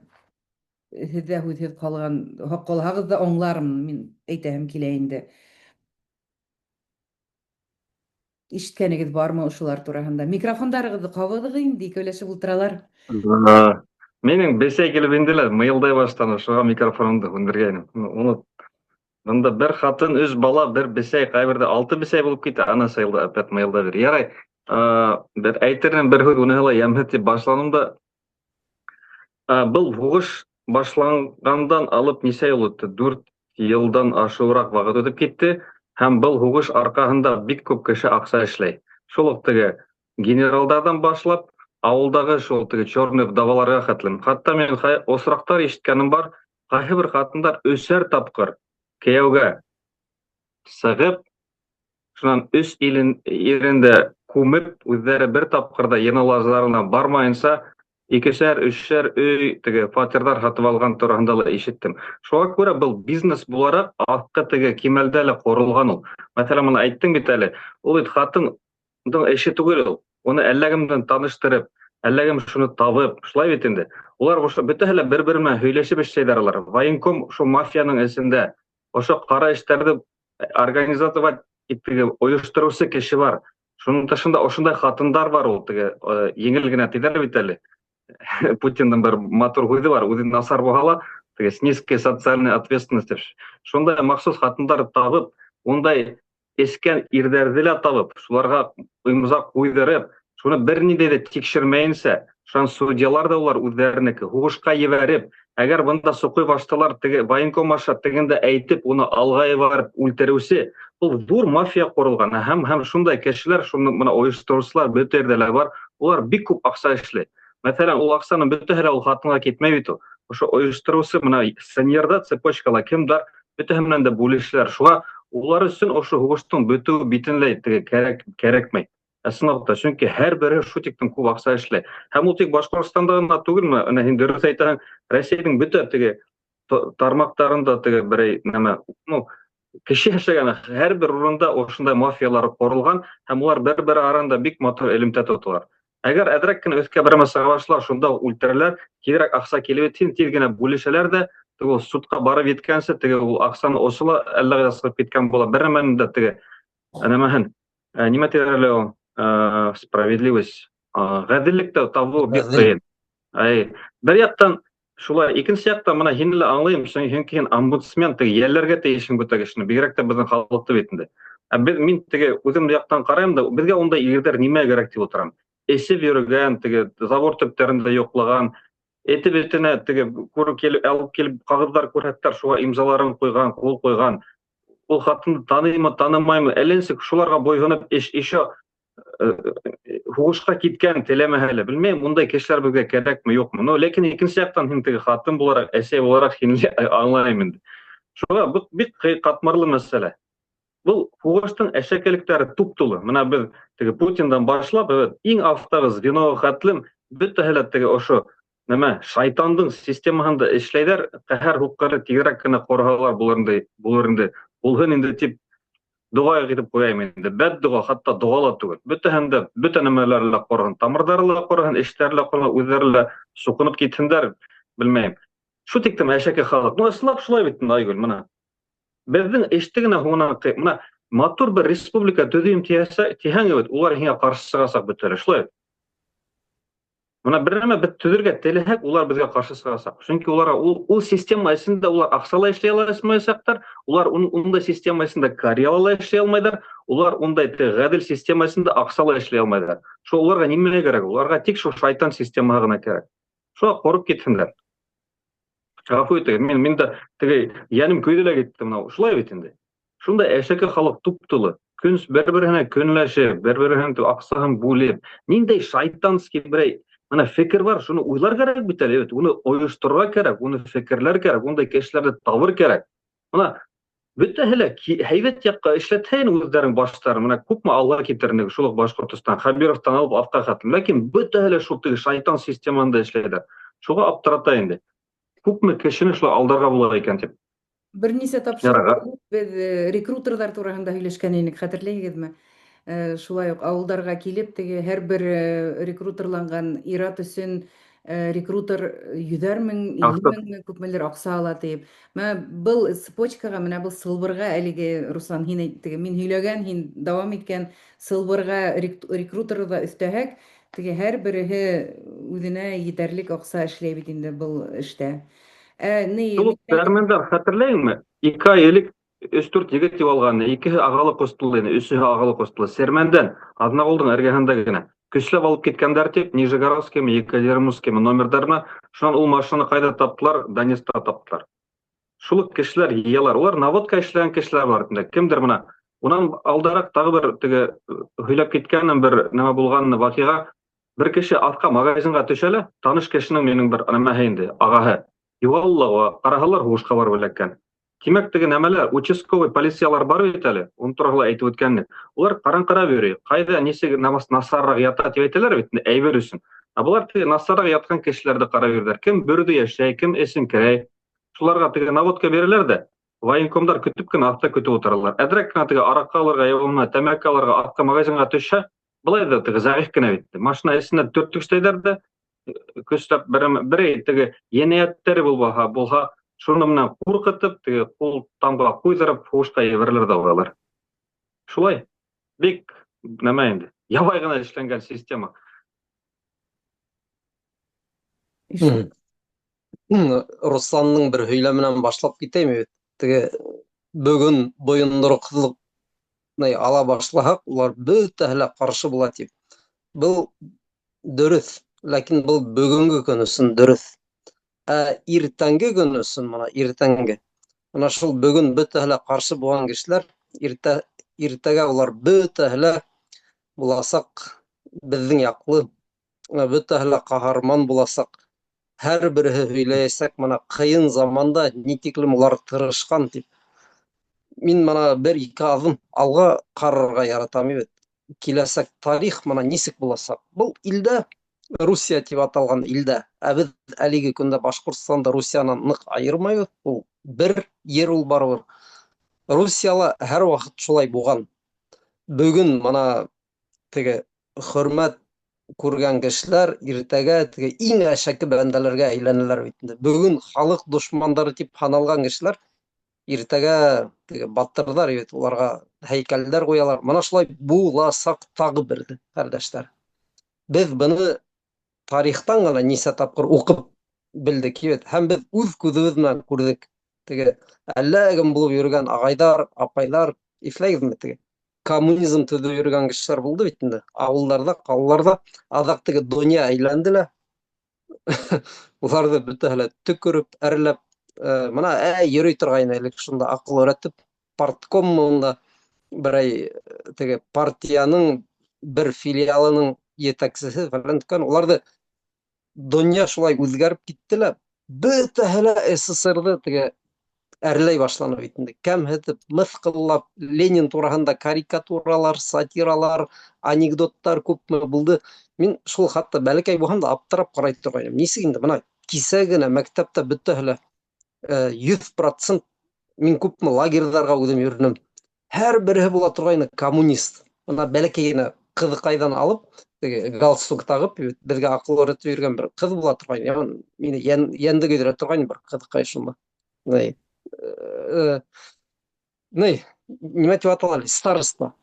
һеҙҙә һүҙһеҙ ҡалған, ҡалһағыҙ ҙа аңларым, мин әйтәһем килә инде. Ишеткәнегеҙ бармы ошолар тураһында? Микрофондарығыҙҙы ҡабыҙығыҙ инде, икәүләшеп ултыралар. Минең бесәй килеп инде лә, мыйылдай башланы, шуға микрофонымды һүндергәйнем. Уны бында бер хатын, 3 бала, бер бесәй, ҡайберҙә 6 бесәй булып китә, ана сайылда опять мыйылдай бер. Ярай, бер әйтермен бер һүҙ, уныһы ла йәмһеҙ тип башланым да. Был һуғыш башланғандан алып нисә йыл үтте? 4 йылдан ашыуыраҡ ваҡыт үтеп китте. Һәм был һуғыш арҡаһында бик күп кеше аҡса эшләй. Шул уҡ теге генералдарҙан башлап, ауылдағы шул теге черный вдоваларға хәтлем. Хатта мин осраҡтар ишеткәнем бар, ҡайһы бер ҡатындар өсәр тапҡыр кейәүгә сығып, шунан 3 ирен дә күмеп, үҙҙәре бер тапҡыр да йыналазарына бармайынса, икешәр, өсәр өй теге фатирҙар һатып алған тураһында ла ишеттем. Шуға күрә был бизнес булараҡ аҫҡы теге кимәлдә лә ҡоролған ул. Мәҫәлән, бына әйттең бит әле, ул бит ҡатындың эше түгел ул. Уны әллә кемдән таныштырып, әллә кем шуны табып, шулай бит инде. Улар ошо бөтәһе лә бер-бер менән һөйләшеп эшләйҙәр улар. Военком шул мафияның эсендә ошо ҡара эштәрҙе организовать итеге ойоштороусы кеше бар. Шуның тышында ошондай ҡатындар бар ул теге, еңел генә тиҙәр бит әле. Путиндың бер матур һүҙе бар, үҙе насар булһа ла, теге с низкой социальной ответственностью. Шундай махсус ҡатындар табып, ундай эскән ирҙәрҙе лә табып, шуларға имза ҡуйҙырып, шуны бер ниндәй ҙә тикшермәйенсә, шунан судьялар ҙа улар үҙҙәренеке һуғышҡа ебәреп, әгәр бында суҡый башталар, теге военком аша тегендә әйтеп, уны алға ебәреп үлтереүсе, был ҙур мафия ҡоролған. Һәм шундай кешеләр, шуны бына ойоштороусылар бөтә ерҙә лә бар, улар бик күп аҡса эшләй. Мәҫәлән, ул аҡсаның бөтәһе лә ул ҡатынға китмәй бит ул. Ошо ойоштороусы бына сеньорҙа цепочкала кемдәр, бөтәһе менән дә бүлешәләр. Шуға улар өсөн ошо һуғыштың бөтөүе бөтөнләй теге кәрәкмәй. Ысынлап та, чөнки һәр бере шу тиклем күп аҡса эшләй. Һәм ул тик Башҡортостанда ғына түгелме? Әнә һин дөрөҫ әйтәһең, Рәсәйҙең бөтә теге тармаҡтарында теге берәй нәмә, ну, кеше йәшәгән һәр бер урында ошондай мафиялар ҡоролған һәм улар бер-бер аранда бик матур элемтә тоталар. Әгәр әҙерәк кенә өҫкә берәмә сыға башлар, шунда уҡ үлтерәләр, тиҙерәк аҡса килеп етһен, тиҙ генә бүлешәләр ҙә, теге ул судҡа барып еткәнсе, теге ул аҡсаны осо ла әллә ҡайҙа сығып киткән була. Бер нәмәнең дә теге нәмәһен, нимә тиҙәр әле ул, справедливость, ғәҙеллек тә табыу бик ҡыйын. Әй, бер яҡтан шулай, икенсе яҡтан мына һине лә аңлайым, чөнки һин омбудсмен, теге йәлләргә тейешһең бөтә кешене, бигерәк тә беҙҙең халыҡты бит инде. Ә беҙ, мин теге үҙем яҡтан ҡарайым да, беҙгә ундай ирҙәр нимә кәрәк тип ултырам. Эсеп йөрөгән, теге забор төптәрендә йоҡлаған, эте битенә теге күреп килеп, алып килеп ҡағыҙҙар күрһәттәр, шуға имзаларын ҡуйған, ҡул ҡуйған. Ул хатынды таныймы, танымаймы, әллә нисек шуларға буйһоноп, эш еще һуғышҡа киткән теләмәһә лә, белмәйем, ундай кешеләр беҙгә кәрәкме, юҡмы. Но ләкин икенсе яҡтан һин теге хатын булараҡ, әсәй булараҡ һине аңлайым инде. Шуға был бик ҡатмарлы мәсьәлә. Был һуғыштың әшәкелектәре туп-тулы. Мына беҙ теге Путиндан башлап, evet, иң аҫтағы звеноға хәтлем бөтәһе лә теге ошо нәмә шайтандың системаһында эшләйҙәр, ҡәһәр һуҡҡыры тиҙерәк кенә ҡорһалар булыр инде, булыр инде, булһын инде тип доға итеп ҡуяйым инде. Бәд доға, хатта доға ла түгел. Бөтәһен дә, бөтә нәмәләре лә ҡороһон, тамырҙары ла ҡороһон, эштәре лә ҡороһон, үҙҙәре лә суҡынып китһендәр, белмәйем. Шу тиклем әшәке халыҡ. Ну, ысынлап шулай бит инде, Айгөл, мына. Беҙҙең эште генә һуңынан мына матур бер республика төҙөйөм тиһәң бит, улар һиңә ҡаршы сығасаҡ бөтәләр, шулай бит. Мына бер нәмә беҙ төҙөргә теләһәк, улар беҙгә ҡаршы сығасаҡ. Сөнки улар ул система эсендә улар аҡса ла эшләй алмаясаҡтар, улар ундай система эсендә карьера ла эшләй алмайҙар, улар ундай ғәҙел система эсендә аҡса ла эшләй алмайҙар. Шул уларға нимә кәрәк? Уларға тик шул шайтан системаһы ғына кәрәк. Шуға ҡороп китһендәр. Ғәфү итегеҙ, мин дә теге йәнем көйҙө лә китте мынау. Шулай бит инде. Шундай әшәке халыҡ туп-тулы. Көн бер-береһенә көнләшеп, бер-береһенең аҡсаһын бүлеп, ниндәй шайтанский берәй мына фекер бар, шуны уйлар кәрәк бит әле, бит. Уны ойошторорға кәрәк, уны фекерләр кәрәк, ундай кешеләрҙе табыр кәрәк. Мына бөтәһе лә һәйбәт яҡҡа эшләтһәйен үҙҙәренең баштарын, мына күпме алға китер инде шул уҡ Башҡортостан, Хәбировтан алып аҫҡа хәтлем. Ләкин бөтәһе лә шул теге шайтан системаһында эшләйҙәр. Шуға аптырата инде. Күпме кешене шулай алдарға була икән тип. Бер нисә тапшырыу беҙ рекрутерҙар тураһында һөйләшкән инек, хәтерләйһегеҙме? Шулай уҡ ауылдарға килеп, теге һәр бер рекрутерланған ир-ат өсөн рекрутер йөҙәр мең, илле меңме, күпмелер аҡса ала тиеп. Мына был цепочкаға, мына был сылбырға әлеге Руслан, һин теге мин һөйләгән, һин дауам иткән сылбырға рекрутерҙы ла өҫтәһәк, теге һәр береһе үҙенә етәрлек аҡса эшләй бит инде был эштә. Ни, Шул уҡ Әрмәндәр, хәтерләйһеңме? 2 ай элек өс-дүрт егет юғалған, икеһе ағалы ҡустылы ине, өсөһө ағалы ҡустылы. Сермәндән, Аҙнағолдоң эргәһендә генә. Көсләп алып киткәндәр тип, Нижегородскиймы, Екатеринбургскиймы номерҙарына, шунан ул машинаны ҡайҙа таптылар? Донецкта таптылар. Шул уҡ кешеләр йыялар. Улар наводка эшләгән кешеләр бар инде. Кемдер мына унан алдараҡ тағы бер теге һөйләп киткәнем бер нәмә булған ваҡиға. Бер кеше аҫҡа магазинға төшә лә, таныш кешенең минең бер нәмәһе инде, ағаһы. Юғалла, ҡараһалар һуғышҡа барып эләккән. Тимәк, теге нәмәләр, участковый полициялар бар бит әле, уны тураһында ла әйтеп үткәнмен. Улар ҡараңҡырап йөрөй. Ҡайҙа нисек насарыраҡ ята тип әйтәләр бит инде, әйбер өсөн. Ә былар теге насарыраҡ ятҡан кешеләрҙе ҡарап йөрөйҙәр. Кем бөрҙө йәшәй, кем эсен керәй. Шуларға теге наводка бирәләр ҙә, военкомдар көтөп кенә аҫта көтөп ултыралар. Әҙерәк кенә теге араҡы алырға, я булмаһа тәмәке алырға аҫҡа магазинға төшһә, былай ҙа теге зәғиф кенә бит. Машина эсенә төрттөксләйҙәр ҙә, көсләп берәй теге енәйәттәре булмаһа, булһа, шуны менән ҡурҡытып, теге ҡул тамға ҡуйҙырып, һуғышҡа ебәрәләр ҙә ҡуялар. Шулай, бик нәмә инде, ябай ғына эшләнгән система. Русландың бер һөйләменән башлап китәйем бит. Теге бөгөн бойондороҡлоҡ ала башлаһаҡ, улар бөтәһе лә ҡаршы була тип. Был дөрөҫ, ләкин был бөгөнгө көн өсөн дөрөҫ. Ә иртәнге көн өсөн, мына иртәнге. Мына шул бөгөн бөтәһе лә ҡаршы булған кешеләр, иртәгә улар бөтәһе лә буласаҡ беҙҙең яҡлы, бөтәһе лә ҡаһарман буласаҡ. Һәр береһе һөйләйәсәк, мына ҡыйын заманда ни тиклем улар тырышҡан тип. Мин мына бер-ике аҙым алға ҡарарға яратам бит. Киләсәк тарих мына нисек буласаҡ. Был илдә Русия тип аталған илдә, ә беҙ әлеге көндә Башҡортостанды Русиянан ныҡ айырмайбыҙ, ул бер ер ул барыбер. Русияла һәр ваҡыт шулай булған. Бөгөн мына теге хөрмәт күргән кешеләр иртәгә теге иң әшәке бәндәләргә әйләнәләр бит инде. Бөгөн халыҡ дошмандары тип һаналған кешеләр иртәгә теге батырҙар бит, уларға һәйкәлдәр ҡуялар. Мына шулай буласаҡ тағы бер, ҡәрҙәштәр. Беҙ быны тарихтан ғына нисә тапҡыр уҡып белдек бит, һәм беҙ үҙ күҙебеҙ менән күрҙек. Теге әллә кем булып йөрөгән ағайҙар, апайлар, иҫләйһегеҙме теге? Коммунизм төҙөп йөрөгән кешеләр булды бит инде. Ауылдарҙа, ҡалаларҙа аҙаҡ теге донъя әйләнде лә. Уларҙы бөтәһе лә төкөрөп, әрләп, мына әй йөрөй торғайны элек шунда аҡыл өйрәтеп, партком унда берәй теге партияның бер филиалының етәксеһе фәлән төкән. Уларҙы донъя шулай үҙгәреп китте лә, бөтәһе лә СССРҙы теге әрләй башланы бит инде. Кәмһетеп, мыҫҡыллап, Ленин тураһында карикатуралар, сатиралар, анекдоттар күпме булды. Мин шул хатта бәләкәй булһам да аптырап ҡарай торғайным. Нисек инде бына кисә генә мәктәптә бөтәһе лә 100% мин күпме лагерҙарға үҙем йөрөнөм. Һәр береһе була торғайны коммунист. Бына бәләкәй генә ҡыҙыҡайҙан алып, теге галстук тағып, беҙгә аҡыл өйрәтеп йөрөгән бер ҡыҙ була торғайны. Яман мине йәнде көйҙөрә торғайны бер ҡыҙыҡай шунда. Ни, ни, нимә тип атала әле? Староста.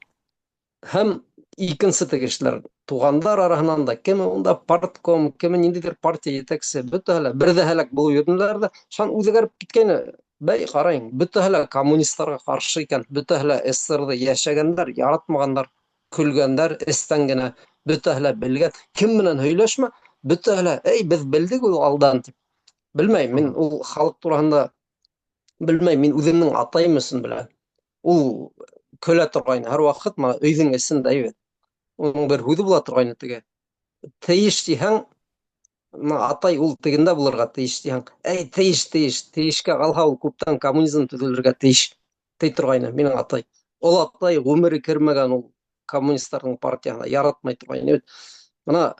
Һәм икенсе теге кешеләр, туғандар араһынан да, кеме унда партком, кеме ниндәйҙер партия етәксеһе, бөтәһе лә бер ҙә һәләк булып йөрөнөләр ҙә, шунан үҙгәреп киткәйне. Бәй, ҡарайың, бөтәһе лә коммунистарға ҡаршы икән, бөтәһе лә СССРҙы йәшәгәндәр, яратмағандар, көлгәндәр эстән генә, бөтәһе лә белгән. Кем менән һөйләшмә, бөтәһе лә, эй, беҙ белдек ул алдан тип. Белмәйем, мин ул халыҡ тураһында белмәйем, мин үҙемдең атайым өсөн беләм. Ул көлә торғайны һәр ваҡыт, мына өйҙөң эсендә бит. Уның бер һүҙе була торғайны теге. Тейеш тиһәң, мына атай ул тегендә булырға тейеш тиһәң, эй, тейеш, тейеш, тейешкә ҡалһа ул күптән коммунизм төҙөлергә тейеш ти торғайны минең атай. Ул атай ғүмере кермәгән ул коммунистарҙың партияһына, яратмай торғайны. Мына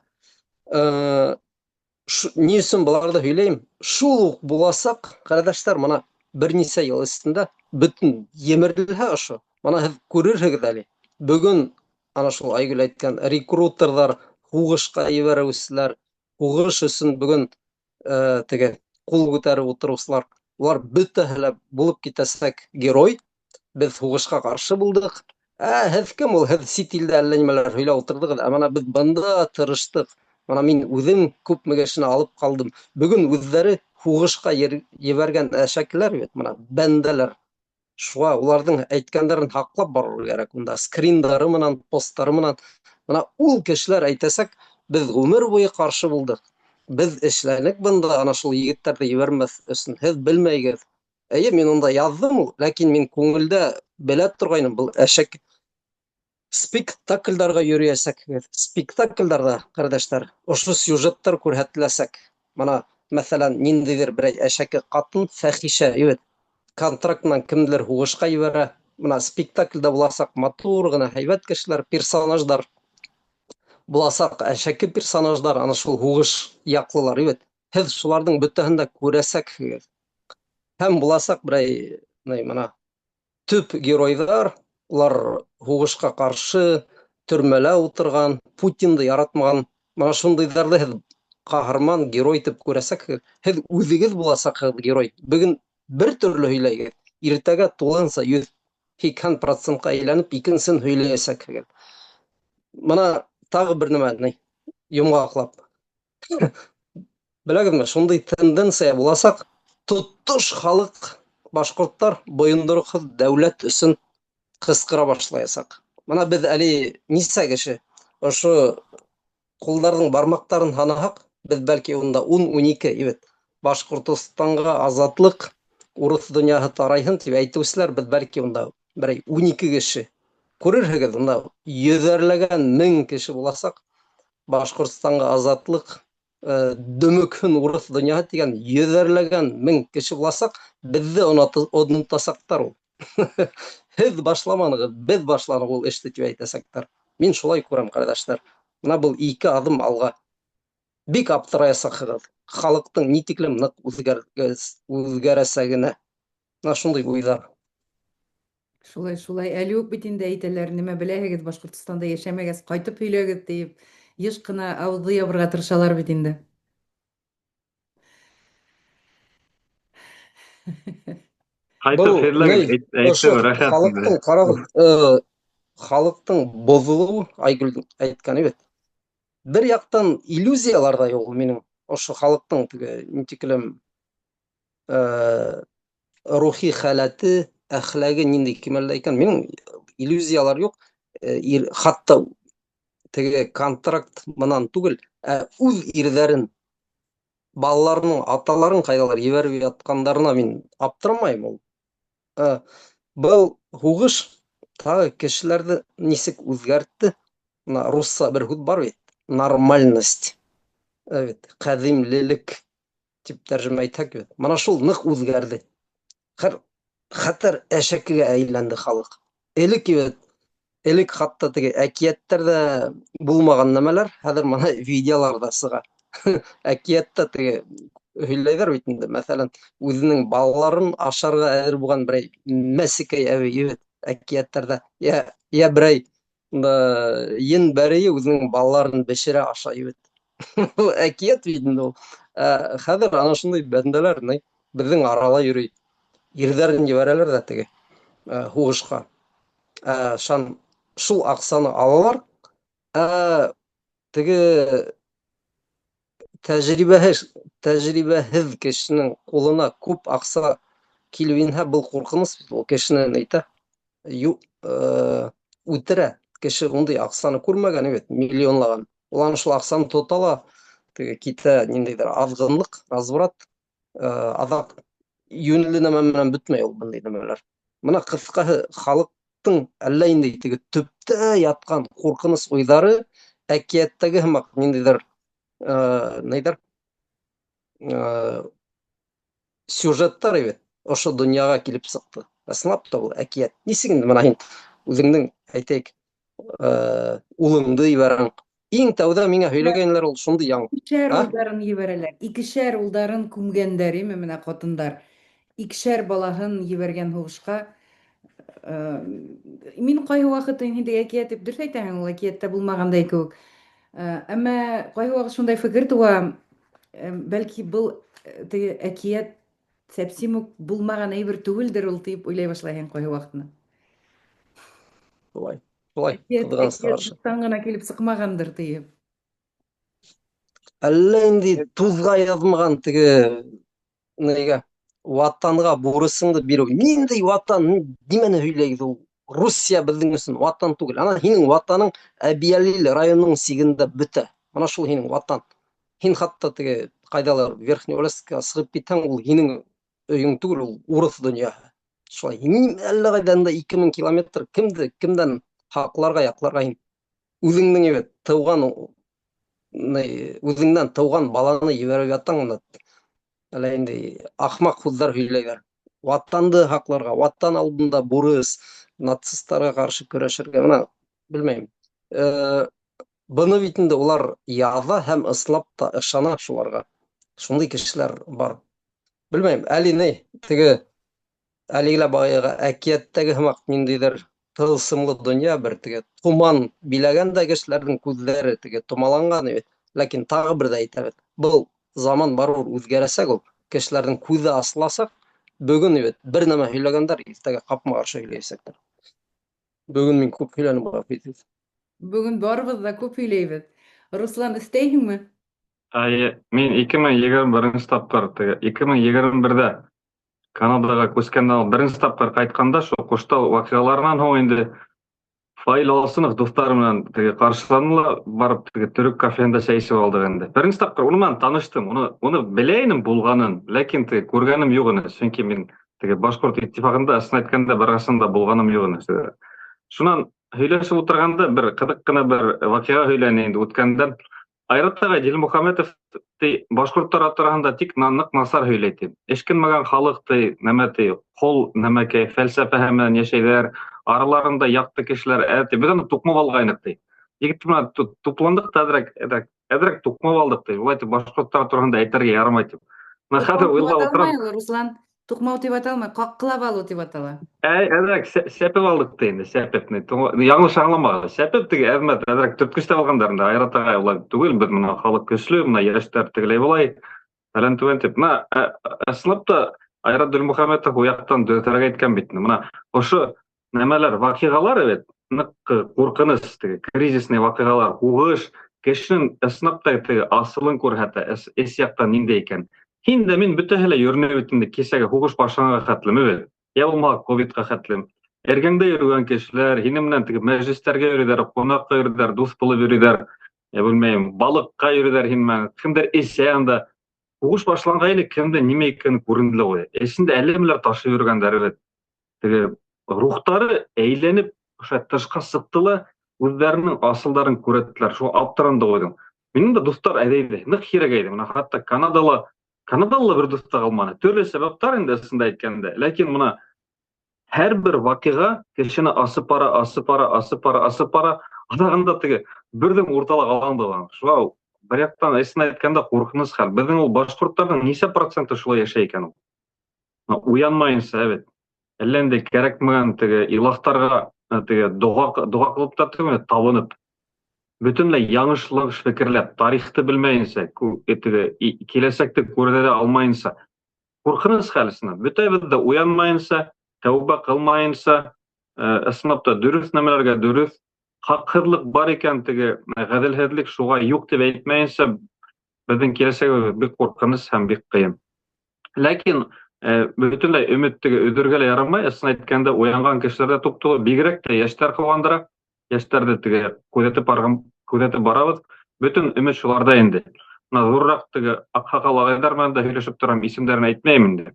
ни өсөн быларҙы һөйләйем? Шул уҡ буласаҡ, ҡәрҙәштәр, мына бер нисә йыл эсендә бөтөн емерелһә ошо. Мына һеҙ күрерһегеҙ әле. Бөгөн ана шул Айгөл әйткән рекрутерҙар, һуғышҡа ебәреүселәр, һуғыш өсөн бөгөн теге ҡул күтәреп ултырыусылар, улар бөтәһе лә булып китәсәк герой. Беҙ һуғышҡа ҡаршы булдыҡ. Ә һеҙ кем ул? Һеҙ сит илдә әллә нимәләр һөйләп ултырҙығыҙ. Ә мына беҙ бында тырыштыҡ. Мына мин үҙем күпме кешене алып ҡалдым. Бөгөн үҙҙәре һуғышҡа ебәргән әшәкеләр бит, мына бәндәләр. Шуға уларҙың әйткәндәрен һаҡлап барырға кәрәк. Унда скриндары менән, посттары менән. Мына ул кешеләр әйтәсәк, беҙ ғүмер буйы ҡаршы булдыҡ. Беҙ эшләнек бында ана шул егеттәрҙе ебәрмәҫ өсөн. Һеҙ белмәйегеҙ. Эйе, мин унда яҙҙым ул, ләкин мин күңелдә белә торғайным, был әшәк спектаклдарға йөрөйәсәкһегеҙ. Спектаклдарҙа, ҡәрҙәштәр, ошо сюжеттар күрһәтеләсәк. Мына, мәҫәлән, ниндәйҙер берәй әшәке ҡатын фәхишә, бит, контракт менән кемделер һуғышҡа ебәрә. Мына спектаклдә буласаҡ матур ғына һәйбәт кешеләр, персонаждар буласаҡ, әшәке персонаждар, ана шул һуғыш яҡлылар, бит. Һеҙ шуларҙың бөтәһен дә күрәсәкһегеҙ. Һәм буласаҡ берәй, мына төп геройҙар, улар һуғышҡа ҡаршы төрмәлә ултырған, Путинды яратмаған, мына шундайҙарҙы һеҙ ҡаһарман, герой итеп күрәсәкһегеҙ. Һеҙ үҙегеҙ буласаҡһығыҙ герой. Бөгөн бер төрлө һөйләйһегеҙ, иртәгә тулыһынса 180 процентҡа әйләнеп икенсен һөйләйәсәкһегеҙ. Мына тағы бер нәмә, ни, йомғаҡлап. Беләгеҙме, шундай тенденция буласаҡ, тотош халыҡ башҡорттар бойондороҡһоҙ дәүләт өсөн ҡысҡыра башлаясаҡ. Мына беҙ әле нисә кеше, ошо ҡулдарҙың бармаҡтарын һанаһаҡ, беҙ бәлки унда 10-12, бит. Башҡортостанға азатлыҡ, урыҫ донъяһы тарайһын тип әйтеүселәр, беҙ бәлки унда берәй 12 кеше. Күрерһегеҙ, унда йөҙәрләгән мең кеше буласаҡ. Башҡортостанға азатлыҡ, дөмөкһөн урыҫ донъяһы тигән йөҙәрләгән мең кеше буласаҡ, беҙҙе онотасаҡтар ул. Һеҙ башламанығыҙ, беҙ башланыҡ ул эште тип әйтәсәктәр. Мин шулай күрәм, кардәшләр. Менә был ике адым алға. Бик аптыраясаҡһығыҙ. Халыҡтың ни тиклем ныҡ үҙгәрәсәгенә. Менә шундай уйҙар. Шулай, шулай. Әле үк бит инде әйтәләр, нимә беләһегеҙ, Башҡортостанда йәшәмәгәс, ҡайтып һөйләгеҙ тиеп, йыш ҡына ауыҙҙы ябырға тырышалар бит инде. Ҡайтып Был һөйләгеҙ, ни, әйтте, ошо рәхәт инде. халыҡтың ҡарағыҙ, э, халыҡтың боҙолоуы, Айгөл әйткәне бит. Бер яҡтан иллюзиялар ҙа юҡ минең. Ошо халыҡтың теге ни тиклем э, рухи халәте, әхләге ниндәй кимәлдә икән, минең иллюзиялар юҡ. Э, ир, хатта теге контракт менән түгел, ә үҙ ирҙәрен, балаларының аталарын ҡайҙалыр ебәреп ятҡандарына мин аптырамайым ул. Э, был һуғыш тағы кешеләрҙе нисек үҙгәртте? Мына русса бер һүҙ бар бит, нормальность. Э, бит, ҡәҙимлелек тип тәржемә итһәк бит. Мына шул ныҡ үҙгәрҙе. Хәр хәтәр әшәкегә әйләнде халыҡ. Элек бит, элек хатта теге әкиәттәрҙә булмаған нәмәләр хәҙер мына видеоларҙа сыға. Әкиәттә теге һөйләйҙәр бит инде, мәҫәлән, үҙенең балаларын ашарға әҙер булған берәй мәсекәй әбей бит әкиәттәрҙә. Я, я берәй ен бәрейе үҙенең балаларын бешерә ашай бит. Был әкиәт бит инде ул. Ә хәҙер ана шундай бәндәләр ни беҙҙең арала йөрөй. Ирҙәрен ебәрәләр ҙә теге э, һуғышҡа. Ә, шан шул аҡсаны алалар. Ә теге тәжрибәһеҙ тәжрибәһеҙ кешенең ҡулына күп аҡса килеп инһә, был ҡурҡыныс бит, ул кешене әйтә, ю, э, үтерә. Кеше ундай аҡсаны күрмәгән бит, миллионлаған. Ул ана шул аҡсаны тота ла, теге китә ниндәйҙер аҙғынлыҡ, разврат, э, аҙаҡ йүнле нәмә менән бөтмәй ул бындай нәмәләр. Мына ҡыҫҡаһы халыҡтың әллә инде теге төптә ятҡан ҡурҡыныс уйҙары әкиәттәге һымаҡ ниндәйҙер э, ниҙәр э, сюжеттар бит ошо донъяға килеп сыҡты. Ысынлап та был әкиәт. Нисек инде мына һин үҙеңдең әйтәйек, э, улыңды ебәрәң. Иң тәүҙә миңә һөйләгәйнеләр ул шундай яңы. Икешәр А? улдарын ебәрәләр. Икешәр улдарын күмгәндәр, име менә ҡатындар. Икешәр балаһын ебәргән һуғышҡа. Э, Мин ҡайһы ваҡыт инде әкиәт дип дөрөҫ әйтәһең, ул әкиәттә булмағандай кеүек. Э, Әммә ҡайһы ваҡыт шундай фекер тыуа, э, бәлки был э, теге әкиәт сәпсим үк булмаған әйбер түгелдер ул дип уйлай башлайһың ҡайһы ваҡытны. Шулай. Шулай, Әкиәт, ҡыҙғанысҡа әкиәт ҡаршы. юҡтан ғына килеп сыҡмағандыр тиеп. Әллә инде туҙға яҙмаған теге нигә ватанға бурысыңды биреү. Ниндәй ватан? Нимәне һөйләйҙе ул? Русия беҙҙең өсөн ватан түгел. Ана һинең ватаның Әбйәлил районының сигендә бөтә. Мына шул һинең ватан. Һин хатта теге ҡайҙалыр Верхнеуральскка сығып китһәң, ул һинең өйөң түгел, ул урыҫ донъяһы. Шулай. Һин әллә ҡайҙан да 2000 километр кемде кемдән һаҡларға, яҡларға һин үҙеңдең бит тыуған ни, үҙеңдән тыуған баланы ебәреп ятаң мына әллә инде ахмаҡ һүҙҙәр һөйләйҙәр. Ватанды һаҡларға, ватан алдында бурыс, нацисттарға ҡаршы көрәшергә, мына белмәйем. Э, быны бит инде улар яҙа һәм ысынлап та ышана шуларға. Шундай кешеләр бар. Белмәйем, әле ни, теге әлеге лә баяғы әкиәттәге һымаҡ ниндәйҙер тылсымлы донъя бер теге томан биләгән дә кешеләрҙең күҙҙәре теге томаланған бит. Ләкин тағы бер ҙә әйтәбеҙ. Был заман барыбер үҙгәрәсәк ул. Кешеләрҙең күҙе асыласаҡ. Бөгөн бит бер нәмә һөйләгәндәр, иртәгә ҡапма-ҡаршы һөйләйәсәктәр. Бөгөн мин күп һөйләнем, ғәфү итегеҙ. Бөгөн барыбыҙ ҙа күп һөйләйбеҙ. Руслан, өҫтәйһеңме? Әйе, мин 2021 тапҡыр, теге 2021-дә Канадаға күскәндән беренсе тапҡыр ҡайтҡанда шул Ҡуштау ваҡиғаларынан һуң инде Фаил Алсынов дуҫтары менән теге ҡаршыланы ла барып теге төрөк кафеһында сәй эсеп алдыҡ инде. Беренсе тапҡыр уны менән таныштым, уны уны белә инем булғанын, ләкин теге күргәнем юҡ ине, сөнки мин теге Башҡорт иттифағында ысын әйткәндә бер ҡасан да булғаным юҡ ине. Шунан һөйләшеп ултырғанда бер ҡыҙыҡ ҡына бер ваҡиға һөйләне инде үткәндән. Айрат ағай Дилмөхәмәтов ти башҡорттар тураһында тик ныҡ насар һөйләй ти. Эшкинмәгән халыҡ ти, нәмә ти, ҡол нәмәкәй, фәлсәфәһе менән йәшәйҙәр, араларында яҡты кешеләр, ә ти, беҙ уны туҡмап алғайныҡ ти. Егет менән тупландыҡ та әҙерәк, әҙерәк, әҙерәк туҡмап алдыҡ ти. Улай итеп башҡорттар тураһында әйтергә ярамай тип. Менә хәҙер уйлап ултырам. Руслан, туҡмау тип аталмай, ҡаҡҡылап алыу тип атала. Әй, әҙерәк сәпеп алдыҡ ти инде, сәпеп. Яңылыш аңламағыҙ. Сәпеп теге әҙмәт, әҙерәк төрткөсләп алғандар инде. Айрат ағай улай түгел, беҙ мына халыҡ көслө, мына йәштәр тегеләй былай, фәлән түгән тип. Мына ысынлап та Айрат Дөлмөхәмәтов ул яҡтан дөрөҫөрәк әйткән бит. Мына ошо нәмәләр, ваҡиғалар бит, ныҡ ҡурҡыныс, теге кризисный ваҡиғалар, һуғыш, кешенең ысынлап та теге асылын күрһәтә, эс яҡтан ниндәй икән. Һин дә мин бөтәһе лә йөрөнә бит инде кисәге һуғыш башланға хәтлем, бит. Йә булмаһа ковидҡа хәтлем. Эргәңдә йөрөгән кешеләр, һинең менән теге мәжлестәргә йөрөйҙәр, ҡунаҡҡа йөрөйҙәр, дуҫ булып йөрөйҙәр, я белмәйем, балыҡҡа йөрөйҙәр һин менән, кемдер эсә анда. Һуғыш башланғайны кемдә нимә икәне күренде лә ҡуя. Эсендә әллә нимәләр ташып йөрөгәндәр бит. Теге рухтары әйләнеп ошо тышҡа сыҡты ла үҙҙәренең асылдарын күрһәттеләр. Шуға аптыранды ҡуйҙым. Минең дә дуҫтар әҙәйҙе, ныҡ һирәгәйҙе. Мына хатта Канадала ла бер дуҫ та ҡалманы. Төрлө сәбәптәр инде ысында әйткәндә. Ләкин мына һәр бер ваҡиға кешене асып бара, асып бара, асып бара, асып бара. Аҙағында теге берҙең уртала ҡалған булған. Шуға бер яҡтан ысын әйткәндә ҡурҡыныс хәл. Беҙҙең ул башҡорттарҙың нисә проценты шулай йәшәй икән ул? Уянмайынса, бит. Әллә ниндәй кәрәкмәгән теге илаһтарға теге доға ҡылып та түгел, табынып. Бөтөнләй яңыш-лыңыш фекерләп, тарихты белмәйенсә, теге киләсәкте күрә лә алмайынса. Ҡурҡыныс хәл ысынлап. Бөтәбеҙ ҙә уянмайынса, тәүбә ҡылмайынса, ысынлап та дөрөҫ нәмәләргә дөрөҫ, хаҡһыҙлыҡ бар икән, теге ғәҙелһеҙлек шуға юҡ тип әйтмәйенсә, беҙҙең киләсәгебеҙ бик ҡурҡыныс һәм бик ҡыйын. Ләкин бөтөнләй өмөт теге өҙөргә лә ярамай, ысын әйткәндә уянған кешеләр ҙә туп-тулы, бигерәк тә йәштәр ҡыуандыра. Йәштәрҙе теге күҙәтеп барған, күҙәтеп барабыҙ. Бөтөн өмөт шуларҙа инде. Мына ҙурыраҡ теге аҡһаҡал ағайҙар менән дә һөйләшеп торам, исемдәрен әйтмәйем инде.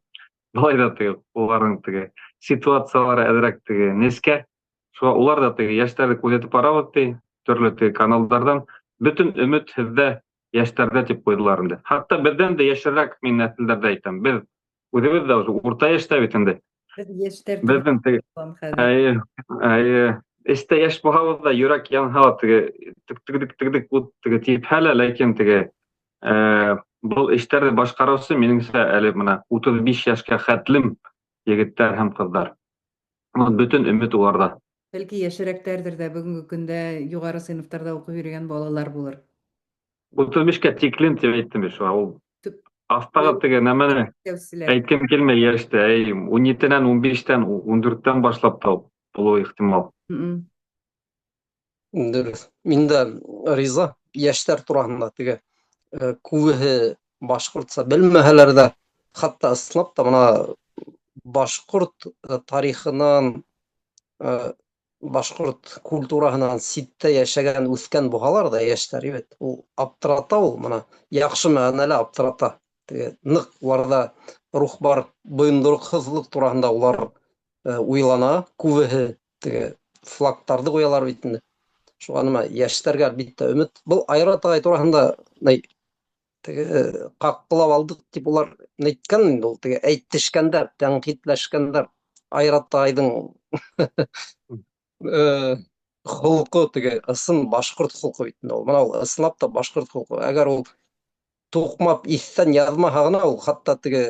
Былай ҙа теге уларҙың теге ситуациялары әҙерәк теге нескә. Шуға улар ҙа теге йәштәрҙе күҙәтеп барабыҙ ти, төрлө теге каналдарҙан. Бөтөн өмөт һеҙҙә, йәштәрҙә тип ҡуйҙылар инде. Хатта беҙҙән дә йәшерәк мин нәҫелдәрҙе әйтәм. Беҙ үҙебеҙ ҙә уже урта йәштә бит инде. Беҙ йәштәр Беҙҙең теге булам хәҙер. Әйе, әйе. Эстә йәш булһабыҙ ҙа йөрәк янһа ла теге тек-тек-тек тек ут теге типһә лә, ләкин теге, был эштәрҙе башҡарыусы минеңсә әле мына 35 йәшкә хәтлем егеттәр һәм ҡыҙҙар. Бына бөтөн өмөт уларҙа. Бәлки йәшерәктәрҙер ҙә бөгөнгө көндә юғары сыйныфтарҙа уҡып йөрөгән балалар булыр. 35-кә тиклем тип әйттем бит шуға. Ул Төп аҫтағы теге нәмәне Тәүселәр. әйткем килмәй йәште. Әй, ун етенән, ун биштән, ун дүрттән башлап та булыуы ихтимал. Дөрөҫ. Мин дә риза йәштәр тураһында теге, күбеһе башҡортса белмәһәләр ҙә, хатта ысынлап та бына башҡорт тарихынан, башҡорт культураһынан ситтә йәшәгән, үҫкән булһалар ҙа йәштәр, бит, ул аптырата ул, бына яҡшы мәғәнәлә аптырата. Теге ныҡ уларҙа рух бар, бойондороҡһоҙлоҡ тураһында улар, уйлана, күбеһе теге флагтарҙы ҡуялар бит инде. Шуға нимә, йәштәргә әлбиттә өмөт. Был Айрат ағай тураһында ни, теге ҡаҡҡылап алдыҡ тип улар әйткән инде ул, теге әйтешкәндәр, тәнҡитләшкәндәр. Айрат ағайҙың холҡо теге ысын башҡорт холҡо бит инде ул. Бына ул ысынлап та башҡорт холҡо. Әгәр ул туҡмап иҫтән яҙмаһа ғына, ул хатта теге,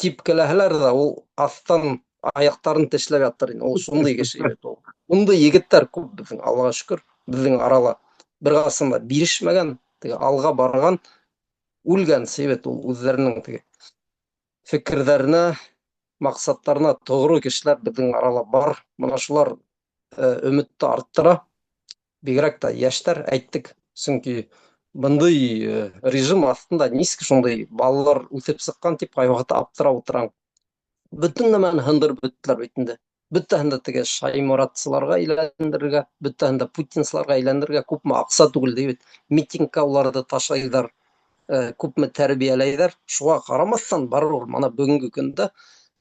типкеләһәләр ҙә, ул аҫтан аяҡтарын тешләп ятыр ине. Ул шундай кеше бит ул. Ундай егеттәр күп беҙҙең, Аллаға шөкөр, беҙҙең арала бер ҡасан да бирешмәгән, теге алға барған, үлгән бит ул үҙҙәренең теге фекерҙәренә, маҡсаттарына тоғро кешеләр беҙҙең арала бар. Бына шулар, өмөттө арттыра. Бигерәк тә йәштәр әйттек, сөнки бындай, режим аҫтында нисек шундай балалар үҫеп сыҡҡан тип ҡай ваҡытта аптырап ултырам. Бөтөн нәмәне һындырып бөттөләр бит инде. Бөтәһен дә теге Шайморатсыларға әйләндерергә, бөтәһен дә путинсыларға әйләндерергә күпме аҡса түгелде бит. Митингка уларҙы ташлайҙар, күпме тәрбиәләйҙәр. Шуға ҡарамаҫтан барыбер бына бөгөнгө көндә,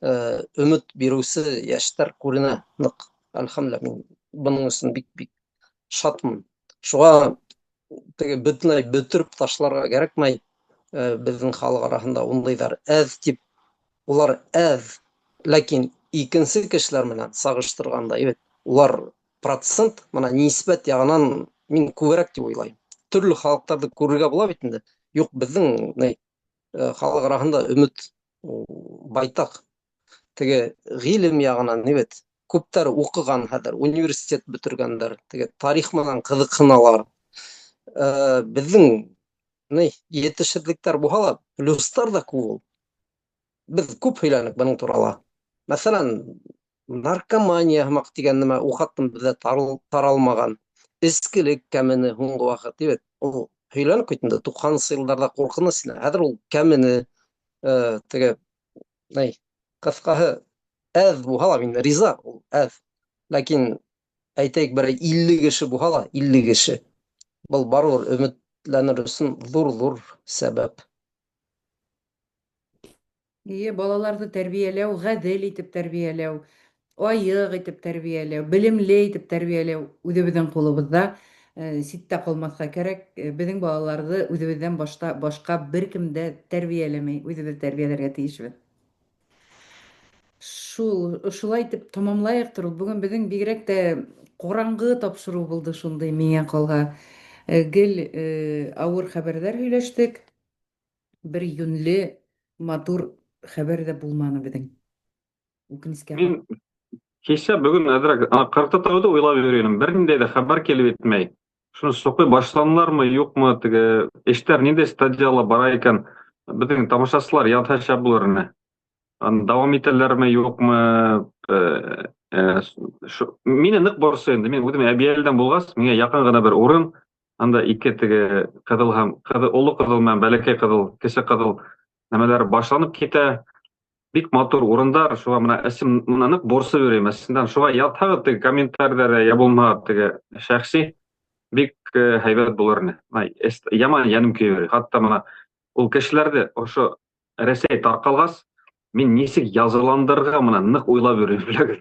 өмөт биреүсе йәштәр күренә ныҡ. Әлхәмдүлилләһ, мин бының өсөн бик-бик шатмын. Шуға теге бөтөнләй бөтөрөп ташларға кәрәкмәй. Беҙҙең халыҡ араһында ундайҙар әҙ тип, улар әҙ, ләкин икенсе кешеләр менән сағыштырғанда, бит, улар Процент мына нисбәт яғынан мин күберәк тип уйлайым. Төрлө халыҡтарҙы күрергә була бит инде. Юҡ, беҙҙең ни халыҡ араһында өмөт байтаҡ. Теге ғилем яғынан ни бит күптәр уҡыған хәҙер, университет бөтөргәндәр, теге тарих менән ҡыҙыҡһыналар. Беҙҙең ни етешһеҙлектәр булһа ла, плюстар ҙа күп ул. Беҙ күп һөйләнек бының турала. Мәҫәлән, наркомания һымаҡ тигән нәмә ул хаттым беҙҙә таралмаған. Эскелек кәмене һуңғы ваҡыт, бит. Ул һөйләнек бит инде, 90-нсы йылдарҙа ҡурҡыныс ине. Хәҙер ул кәмене, теге, ни, ҡыҫҡаһы, әҙ булһа ла мин риза, ул әҙ. Ләкин әйтәйек, бер 50 кеше булһа ла, 50 кеше. Был барыбер өмөтләнер өсөн ҙур-ҙур сәбәп. Ие, балаларҙы тәрбиәләү, ғәҙел итеп тәрбиәләү, айыҡ итеп тәрбиәләү, белемле итеп тәрбиәләү үҙебеҙҙең ҡулыбыҙҙа. Ситтә ҡалмаҫҡа кәрәк. Беҙҙең балаларҙы үҙебеҙҙән башта башҡа бер кем дә тәрбиәләмәй, үҙебеҙ тәрбиәләргә тейешбеҙ. Шул, шулай итеп тамамлайыҡтыр ул. Бөгөн беҙҙең бигерәк тә ҡараңғы тапшырыу булды шундай миңә ҡалһа. Гел ауыр хәбәрҙәр һөйләштек. Бер йүнле, матур хәбәр ҙә булманы беҙҙең. Үкенескә. Мин кисә бөгөн әҙерәк ана Ҡырҡты тауҙы уйлап йөрөй Бер ниндәй ҙә хәбәр килеп етмәй. Шуны соҡый башланылармы, юҡмы, теге эштәр ниндәй стадияла бара икән? Беҙҙең тамашасылар яҙһа шәп булыр ине. Аны дауам итәләрме, юҡмы? Мине ныҡ борсой инде. Мин үҙем Әбйәлилдән булғас, миңә яҡын ғына бер урын. Анда ике теге ҡыҙыл һәм ҡыҙыл, оло ҡыҙыл менән бәләкәй ҡыҙыл, кесе ҡыҙыл нәмәләр башланып китә. Бик матур урындар, шуға мына эсем мына ныҡ борсой йөрөйөм. Әсенән шуға яҙһағыҙ теге комментарийҙарҙа я булмаһа теге шәхси бик һәйбәт булыр ине. Мына яман йәнем көйөп йөрөй. Хатта мына ул кешеләрҙе ошо Рәсәй тарҡалғас, мин нисек язаландырырға мына ныҡ уйлап йөрөйөм, беләгеҙ.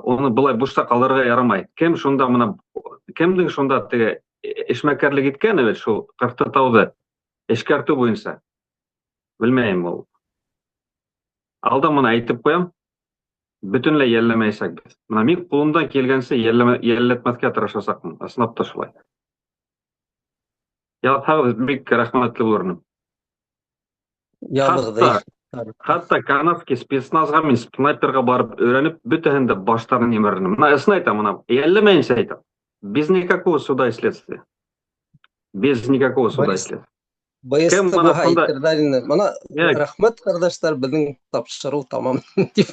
Уны былай бушта ҡалдырырға ярамай. Кем шунда мына кемдең шунда теге эшмәкәрлек иткән бит шул Ҡырҡты тауҙы эшкәртеү буйынса. Белмәйем ул. Алдан мына әйтеп ҡуям, бөтөнләй йәлләмәйәсәкбеҙ. Мына мин ҡулымдан килгәнсә йәлләтмәҫкә тырышасаҡмын. Ысынлап та шулай. Яҙһағыҙ бик рәхмәтле булыр инем. Яҙығыҙ. Хатта канадский спецназға мин снайперға барып өйрәнеп, бөтәһен дә баштарын емерер инем. Мына ысын әйтәм, мына йәлләмәйенсә әйтәм. Без никакого суда и следствия. Без никакого суда и следствия. БСТ буһа әйтерҙәр ине. Мына рәхмәт, ҡәрҙәштәр, беҙҙең тапшырыу тамам тип.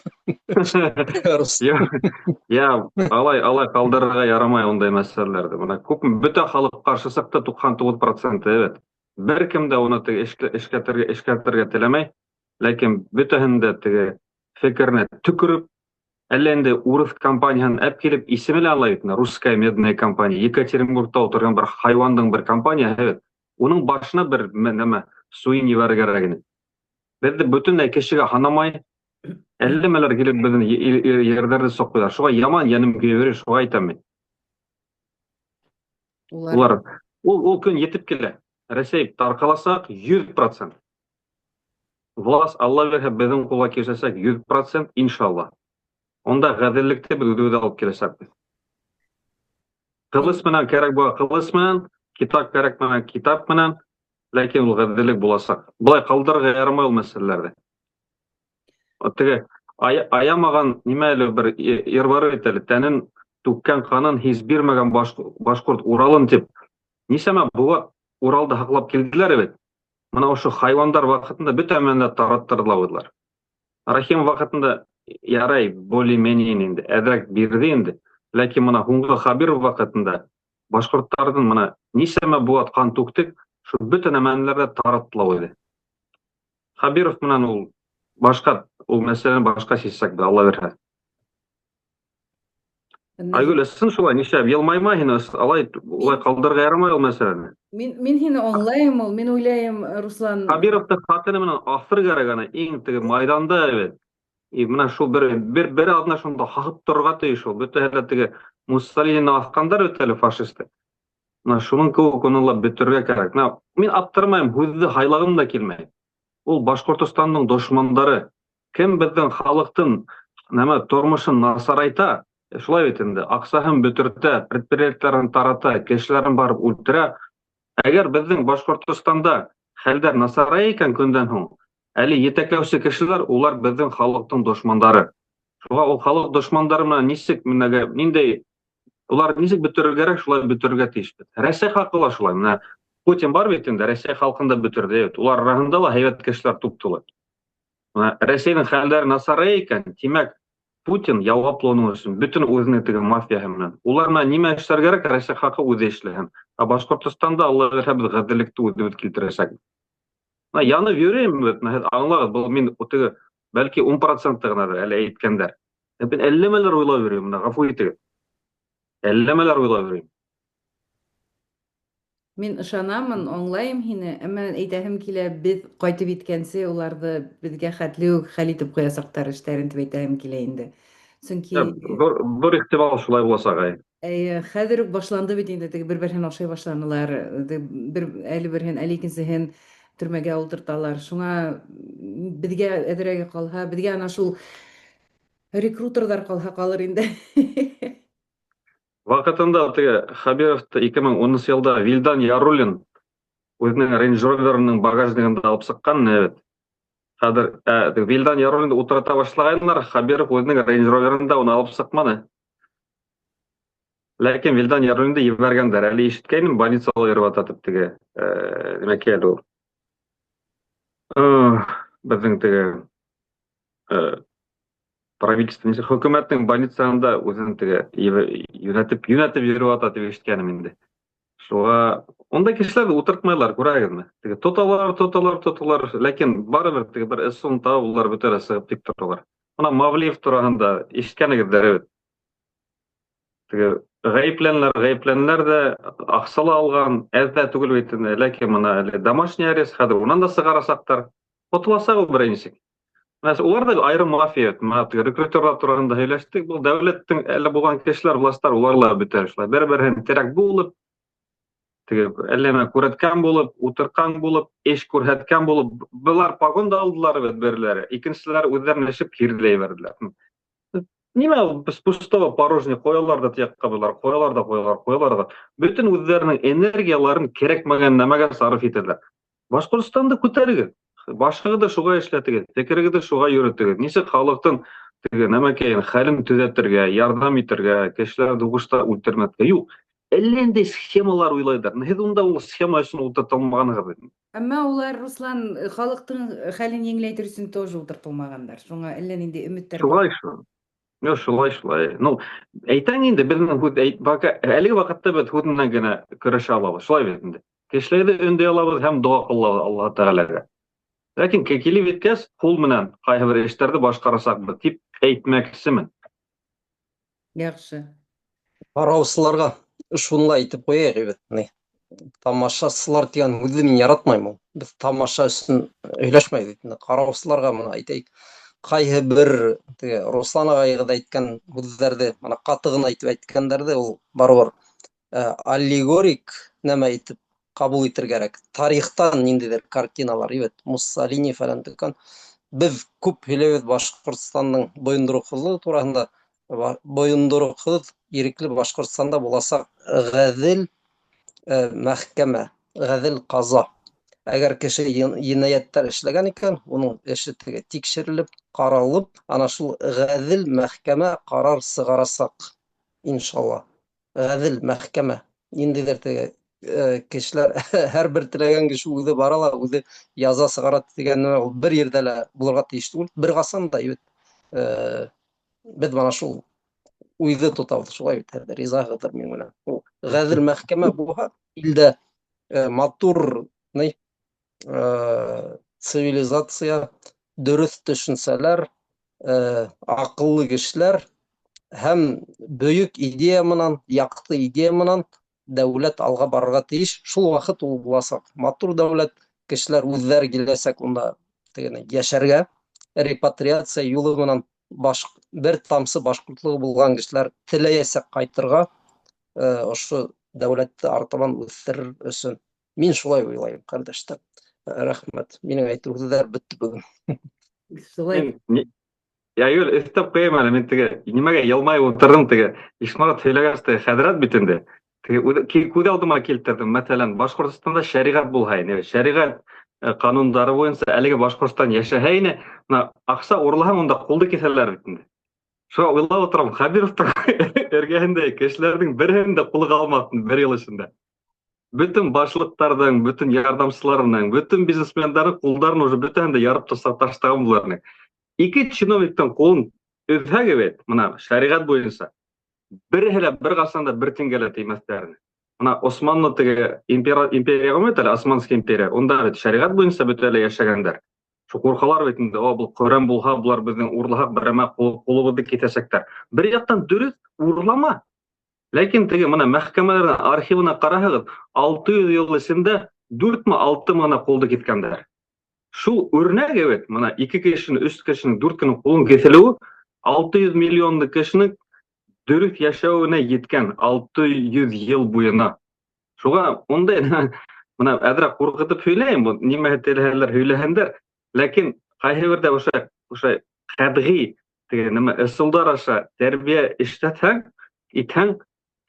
Я, алай, алай ҡалдырырға ярамай ундай мәсьәләләрҙе. Мына күп бөтә халыҡ ҡаршы сыҡты 99%, эйе. Бер кем дә уны теге эшкәртергә теләмәй, ләкин бөтәһен дә теге фекеренә төкөрөп, әллә инде урыҫ компанияһын әп килеп, исеме лә алай бит, Русская медная компания, Екатеринбургта ултырған бер хайуандың бер компанияһы бит. Уның башына бер нәмә суйын ебәрергә кәрәк ине. Беҙҙе бөтөнләй кешегә һанамай, әллә нәмәләр килеп беҙҙең ерҙәрҙе соҡойҙар. Шуға яман йәнем көйөп йөрөй, шуға әйтәм мин. Улар ул көн етеп килә. Рәсәй тарҡаласаҡ 100%. Власть Алла бирһә беҙҙең ҡулға киләсәк 100% иншалла. Унда ғәҙеллекте беҙ үҙебеҙ алып киләсәкбеҙ. Ҡылыс менән кәрәк була, ҡылыс менән, китап кәрәк менән, китап менән, ләкин ул ғәҙеллек буласаҡ. Былай ҡалдырырға ярамай ул мәсьәләләрҙе. Теге аямаған нимә әле бер йыр бар бит әле, тәнен түккән ҡанын һис бирмәгән башҡорт Уралын тип. Нисәмә быуат Уралды һаҡлап килделәр бит. Мына ошо хайуандар ваҡытында бөтә нәмәне дә тараттырҙылар уйлар. Рахим ваҡытында ярай, более-менее инде, әҙерәк бирҙе инде. Ләкин мына һуңғы Хабиров ваҡытында башҡорттарҙың мына нисәмә быуат ҡан түктек, шул бөтә нәмәләрҙе тараттылар ине. Хабиров менән ул башҡа, ул мәсьәләне башҡа сисәк беҙ, Алла бирһә. Айгөл, ысын шулай, нишләп йылмайма һин, алай, улай ҡалдырырға ярамай ул мәсьәләне. Мин һине аңлайым ул, мин уйлайым, Руслан. Хабировты ҡатыны менән аҫыр кәрәк ана, иң теге майҙанда бит. И мына шул бер аҙна шунда һаһып торорға тейеш ул. Бөтәһе лә теге Муссолинины аҫҡандар бит әле фашисты. Мына шуның кеүек уны ла бөтөрөргә кәрәк. Мына мин аптырмайым, һүҙҙе һайлағым да килмәй. Ул Башҡортостандың дошмандары. Кем беҙҙең халыҡтың нәмә тормошон насарайта, Шулай бит инде, аҡсаһын бөтөртә, предприятиеларын тарата, кешеләрен барып үлтерә. Әгәр беҙҙең Башҡортостанда хәлдәр насарая икән көндән һуң, әле етәкләүсе кешеләр улар беҙҙең халыҡтың дошмандары. Шуға ул халыҡ дошмандары менән нисек менәгә ниндәй улар нисек бөтөрөргә кәрәк, шулай бөтөрөргә тейешбеҙ. Рәсәй халҡы ла шулай. Менә Путин бар бит инде, Рәсәй халҡын да бөтөрҙө бит. Улар араһында ла һәйбәт кешеләр туп-тулы. Менә Рәсәйҙең хәлдәре насарая икән, тимәк, Путин яуаплы уның өсөн, бөтөн үҙенең теге мафияһы менән. Улар менән нимә эшләргә кәрәк, Рәсәй халҡы үҙе эшләһен. Ә Башҡортостанда Алла бирһә беҙ ғәҙеллекте үҙебеҙ килтерәсәкбеҙ. Менә янып йөрөйөм бит, менә һеҙ аңлағыҙ, был мин теге бәлки 10 проценты ғынадыр әле әйткәндәр. Мин әллә нәмәләр уйлап йөрөйөм, менә гафу итегеҙ. Әллә нәмәләр уйлап йөрөйөм. Мин ышанамын, аңлайым һине, әмма әйтәһем килә, беҙ ҡайтып еткәнсе уларҙы беҙгә хәтле үк хәл итеп ҡуясаҡтар эштәрен тип әйтәһем килә инде. Сөнки Ҙур, ҙур ихтимал шулай буласаҡ, әй. Әйе, хәҙер үк башланды бит инде, теге бер-береһен ашай башланылар, бер әле береһен, әле икенсеһен төрмәгә ултырталар. Шуңа беҙгә әҙерәге ҡалһа, беҙгә ана шул рекрутерҙар ҡалһа ҡалыр инде. Ваҡытында теге Хәбировты 2010 йылда Вилдан Яруллин үҙенең Range Rover-ының багажнигында алып сыҡҡан бит. Хәҙер ә, Вилдан Яруллинды ултырта башлағайнылар, Хәбиров үҙенең Range Rover-ында уны алып сыҡманы. Ләкин Вилдан Яруллинды ебәргәндәр. Әле ишеткәйнем, больницала йөрөп ята тип теге, нимәкәй әле ул. Беҙҙең теге правительство, хөкүмәттең больницаһында үҙен теге йүнәтеп, йүнәтеп йөрөп ята тип ишеткәнем инде. Шуға ундай кешеләрҙе ултыртмайлар, күрәһегеҙме? Теге тоталар, тоталар, тоталар, ләкин барыбер теге бер ысулын табып, улар бөтә сығып тик торалар. Бына Мавлиев тураһында ишеткәнегеҙҙер бит. Теге ғәйепләнеләр, ғәйепләнеләр ҙә аҡса ла алған, әҙ ҙә түгел бит инде, ләкин бына әле домашний арест, хәҙер унан да сығарасаҡтар. Ҡотоласаҡ ул берәй нисек. Улар ҙа айырым мафия, бына теге рекрутерҙар тураһында һөйләштек, был дәүләттең әле булған кешеләр, властар, улар ла бөтә шулай. Бер-береһен терәк булып, теге әллә нәмә күрһәткән булып, ултыртҡан булып, эш күрһәткән булып, былар погон да алдылар бит берләре, икенселәре үҙҙәрен эшеп киреләй бирҙеләр. Нимә ул, без пустого порожний ҡуялар ҙа тияҡҡа былар, ҡуялар ҙа ҡуялар, ҡуялар ҙа. Бөтөн үҙҙәренең энергияларын кәрәкмәгән нәмәгә сарыф итәләр. Башҡортостанды күтәрегеҙ, башығыҙҙы шуға эшләтегеҙ, фекерегеҙҙе шуға йөрөтөгөҙ. Нисек халыҡтың теге нәмәкәйен хәлен төҙәтергә, ярҙам итергә, кешеләрҙе һуғышта үлтермәҫкә. Юҡ, әллә ниндәй схемалар уйлайҙар. Һеҙ унда ул схема өсөн ултыртылмағанһығыҙ. Әммә улар, Руслан, халыҡтың хәлен еңеләйтер өсөн тоже ултыртылмағандар. Шуңа әллә ниндәй өмөттәр бар. Шулай шул. Ну, шулай, шулай. Ну, әйтәң инде, беҙҙең һүҙ әйт, бака, әлеге ваҡытта беҙ һүҙ менән генә көрәшә алабыҙ. Шулай бит инде. Кешеләрҙе өндәй алабыҙ һәм доға ҡыла Аллаһ Тәғәләгә. Ләкин килеп еткәс, ҡул менән ҡайһы бер эштәрҙе башҡарасаҡбыҙ тип әйтмәксемен. Яҡшы. Ҡараусыларға шуны ла әйтеп ҡуяйыҡ бит. Ни? Тамашасылар тигән һүҙҙе мин яратмайым ул. Беҙ тамаша өсөн һөйләшмәйбеҙ бит. Ҡараусыларға бына әйтәйек. Ҡайһы бер теге Руслан ағайығыҙ әйткән һүҙҙәрҙе, бына ҡаты ғына итеп әйткәндәрҙе ул барыбер аллегорик нәмә итеп ҡабул итергә кәрәк. Тарихтан ниндәйҙер картиналар, бит, Муссолини фәлән төкән. Беҙ күп һөйләйбеҙ Башҡортостандың бойондороҡһоҙлоғо тураһында. Бойондороҡһоҙ ирекле Башҡортостанда буласаҡ ғәҙел мәхкәмә, ғәҙел ҡаза. Әгәр кеше енәйәттәр эшләгән икән, уның эше теге тикшерелеп, ҡаралып, ана шул ғәҙел мәхкәмә ҡарар сығарасаҡ, иншалла. Ғәҙел мәхкәмә. Ниндәйҙер теге кешеләр һәр бер теләгән кеше үҙе бара ла, үҙе яза сығара тигән нәмә ул бер ерҙә лә булырға тейеш түгел. Бер ҡасан да бит. Беҙ бына шул уйҙы тотабыҙ, шулай бит, хәҙер ризаһығыҙҙыр минең менән. Ул ғәҙел мәхкәмә булһа, илдә матур ни, цивилизация, дөрөҫ төшөнсәләр, аҡыллы кешеләр һәм бөйөк идея менән, яҡты идея менән дәүләт алға барырға тейеш. Шул ваҡыт ул буласаҡ матур дәүләт, кешеләр үҙҙәре киләсәк унда тегене йәшәргә, репатриация юлы менән бер тамсы башҡортлоғо булған кешеләр теләйәсәк ҡайтырға, ошо дәүләтте артабан үҫтерер өсөн. Мин шулай уйлайым, ҡәрҙәштәр. Рәхмәт. Минең әйтер һүҙҙәр бөттө бөгөн. Шулай. Айгөл, өҫтәп ҡуйым әле, мин теге нимәгә йылмайып ултырҙым теге Ишморат һөйләгәс теге хәҙрәт бит инде. Теге күҙ алдыма килтерҙем, мәҫәлән, Башҡортостанда шәриғәт булһа ине, шәриғәт ҡанундары буйынса әлеге Башҡортостан йәшәһә ине, мына аҡса урлаһаң, унда ҡулды киҫәләр бит инде. Шуға уйлап ултырам, Хәбировтың эргәһендә кешеләрҙең береһенең дә ҡулы ҡалмаҫ бер йыл эсендә. Бөтөн башлыҡтарҙың, бөтөн ярҙамсыларының, бөтөн бизнесмендәрҙең ҡулдарын уже бөтәһен дә ярып ташлаған булыр. Ике чиновниктың ҡулын өҙһәк бит, мына шәриғәт буйынса, береһе лә бер ҡасан да бер тиңгә лә теймәҫтәр. Мына Османлы теге империя бит әле, Османский империя, унда бит шәриғәт буйынса бөтә лә йәшәгәндәр. Шул ҡурҡалар бит инде, о, был Ҡөрьән булһа, былар беҙҙең урлаһаҡ, берәмә ҡулыбыҙҙы киҫәсәктәр. Бер яҡтан дөрөҫ, урлама. Ләкин теге мына мәхкәмәләрҙең архивына ҡараһығыҙ, 600 йыл эсендә 4-ме 6-мы ғына ҡулды киҫкәндәр. Шул үрнәк бит, мына 2 кешенең, 3 кешенең, 4 кешенең ҡулын киҫелеүе 600 миллионлы кешенең дөрөҫ йәшәүенә еткән 600 йыл буйына. Шуға ундай мына әҙерәк ҡурҡытып һөйләйем, был нимә теләһәләр һөйләһендәр, ләкин ҡайһы берҙә ошо ҡәтғи теге нәмә ысулдар аша тәрбиә эшләтһәң, итһәң,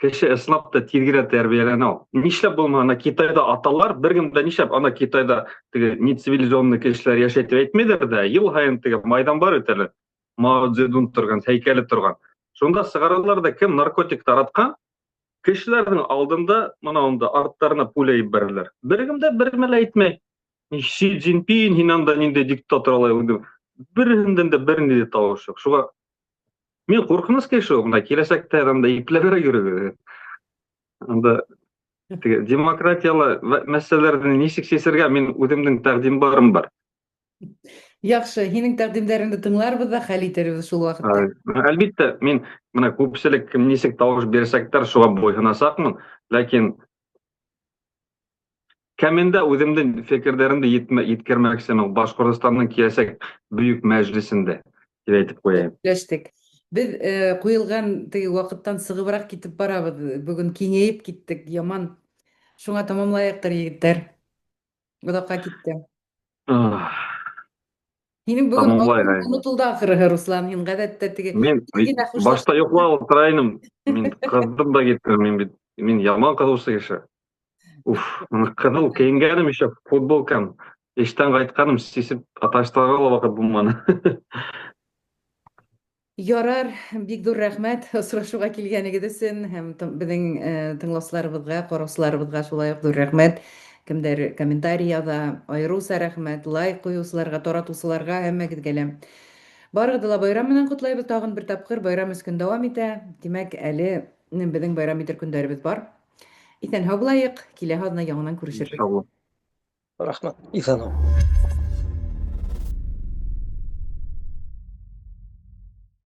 кеше ысынлап та тиҙ генә тәрбиәләнә ул. Нишләп булмаһа, ана Китайҙа аталар, бер кем дә нишләп ана Китайҙа теге нецивилизованный кешеләр йәшәй тип әйтмәйҙәр ҙә, йыл һайын теге майҙан бар бит әле, Мао Цзэдун торған, һәйкәле торған. Шунда сығаралар ҙа кем наркотик таратҡан, кешеләрҙең алдында мына унда арттарына пуля ебәрәләр. Бер кем дә бер нәмә лә әйтмәй. Си Цзиньпин һин анда ниндәй диктатор алай үҙе. Береһенән дә бер ниндәй тауыш юҡ. Шуға мин ҡурҡыныс кеше, мына киләсәктә анда ипләберәк йөрөгөҙ. Анда теге демократиялы мәсьәләләрҙе нисек сисергә, мин үҙемдең тәҡдимдарым бар. Яҡшы, һинең тәҡдимдәреңде тыңларбыҙ ҙа хәл итербеҙ шул ваҡытта. Әлбиттә, мин мына күпселек нисек тауыш бирсәктәр, шуға буйһонасаҡмын, ләкин кәмендә үҙемдең фекерҙәремде еткермәксемен Башҡортостандың киләсәк бөйөк мәжлесендә, тип әйтеп ҡуяйым. Һөйләштек. Беҙ ҡуйылған теге ваҡыттан сығыбыраҡ китеп барабыҙ. Бөгөн киңәйеп киттек, яман. Шуңа тамамлайыҡтыр, егеттәр. Оҙаҡҡа китте. Һинең бөгөн онотолдо ахырыһы, Руслан. Һин ғәҙәттә теге Мин башта йоҡлап ултыра инем. Мин ҡыҙҙым да киттем. Мин бит мин яман ҡыҙыусы кеше. Уф, ҡыҙыл кейенгәнем еще футболкам. Эштән ҡайтҡаным сисеп ташларға ла ваҡыт булманы. Ярар, бик ҙур рәхмәт осрашыуға килгәнегеҙ өсөн һәм беҙҙең тыңлаусыларыбыҙға, ҡараусыларыбыҙға шулай уҡ ҙур рәхмәт. Кемдәр комментарий яҙа, айырыуса рәхмәт, лайк ҡуйыусыларға, таратыусыларға, һәммәгеҙгә лә. Барығыҙҙы ла байрам менән ҡотлайбыҙ тағын бер тапҡыр. Байрам өс көн дауам итә. Тимәк, әле беҙҙең байрам итер көндәребеҙ бар. Иҫән-һау булайыҡ, киләһе аҙна яңынан күрешербеҙ. Рәхмәт, иҫән-һау.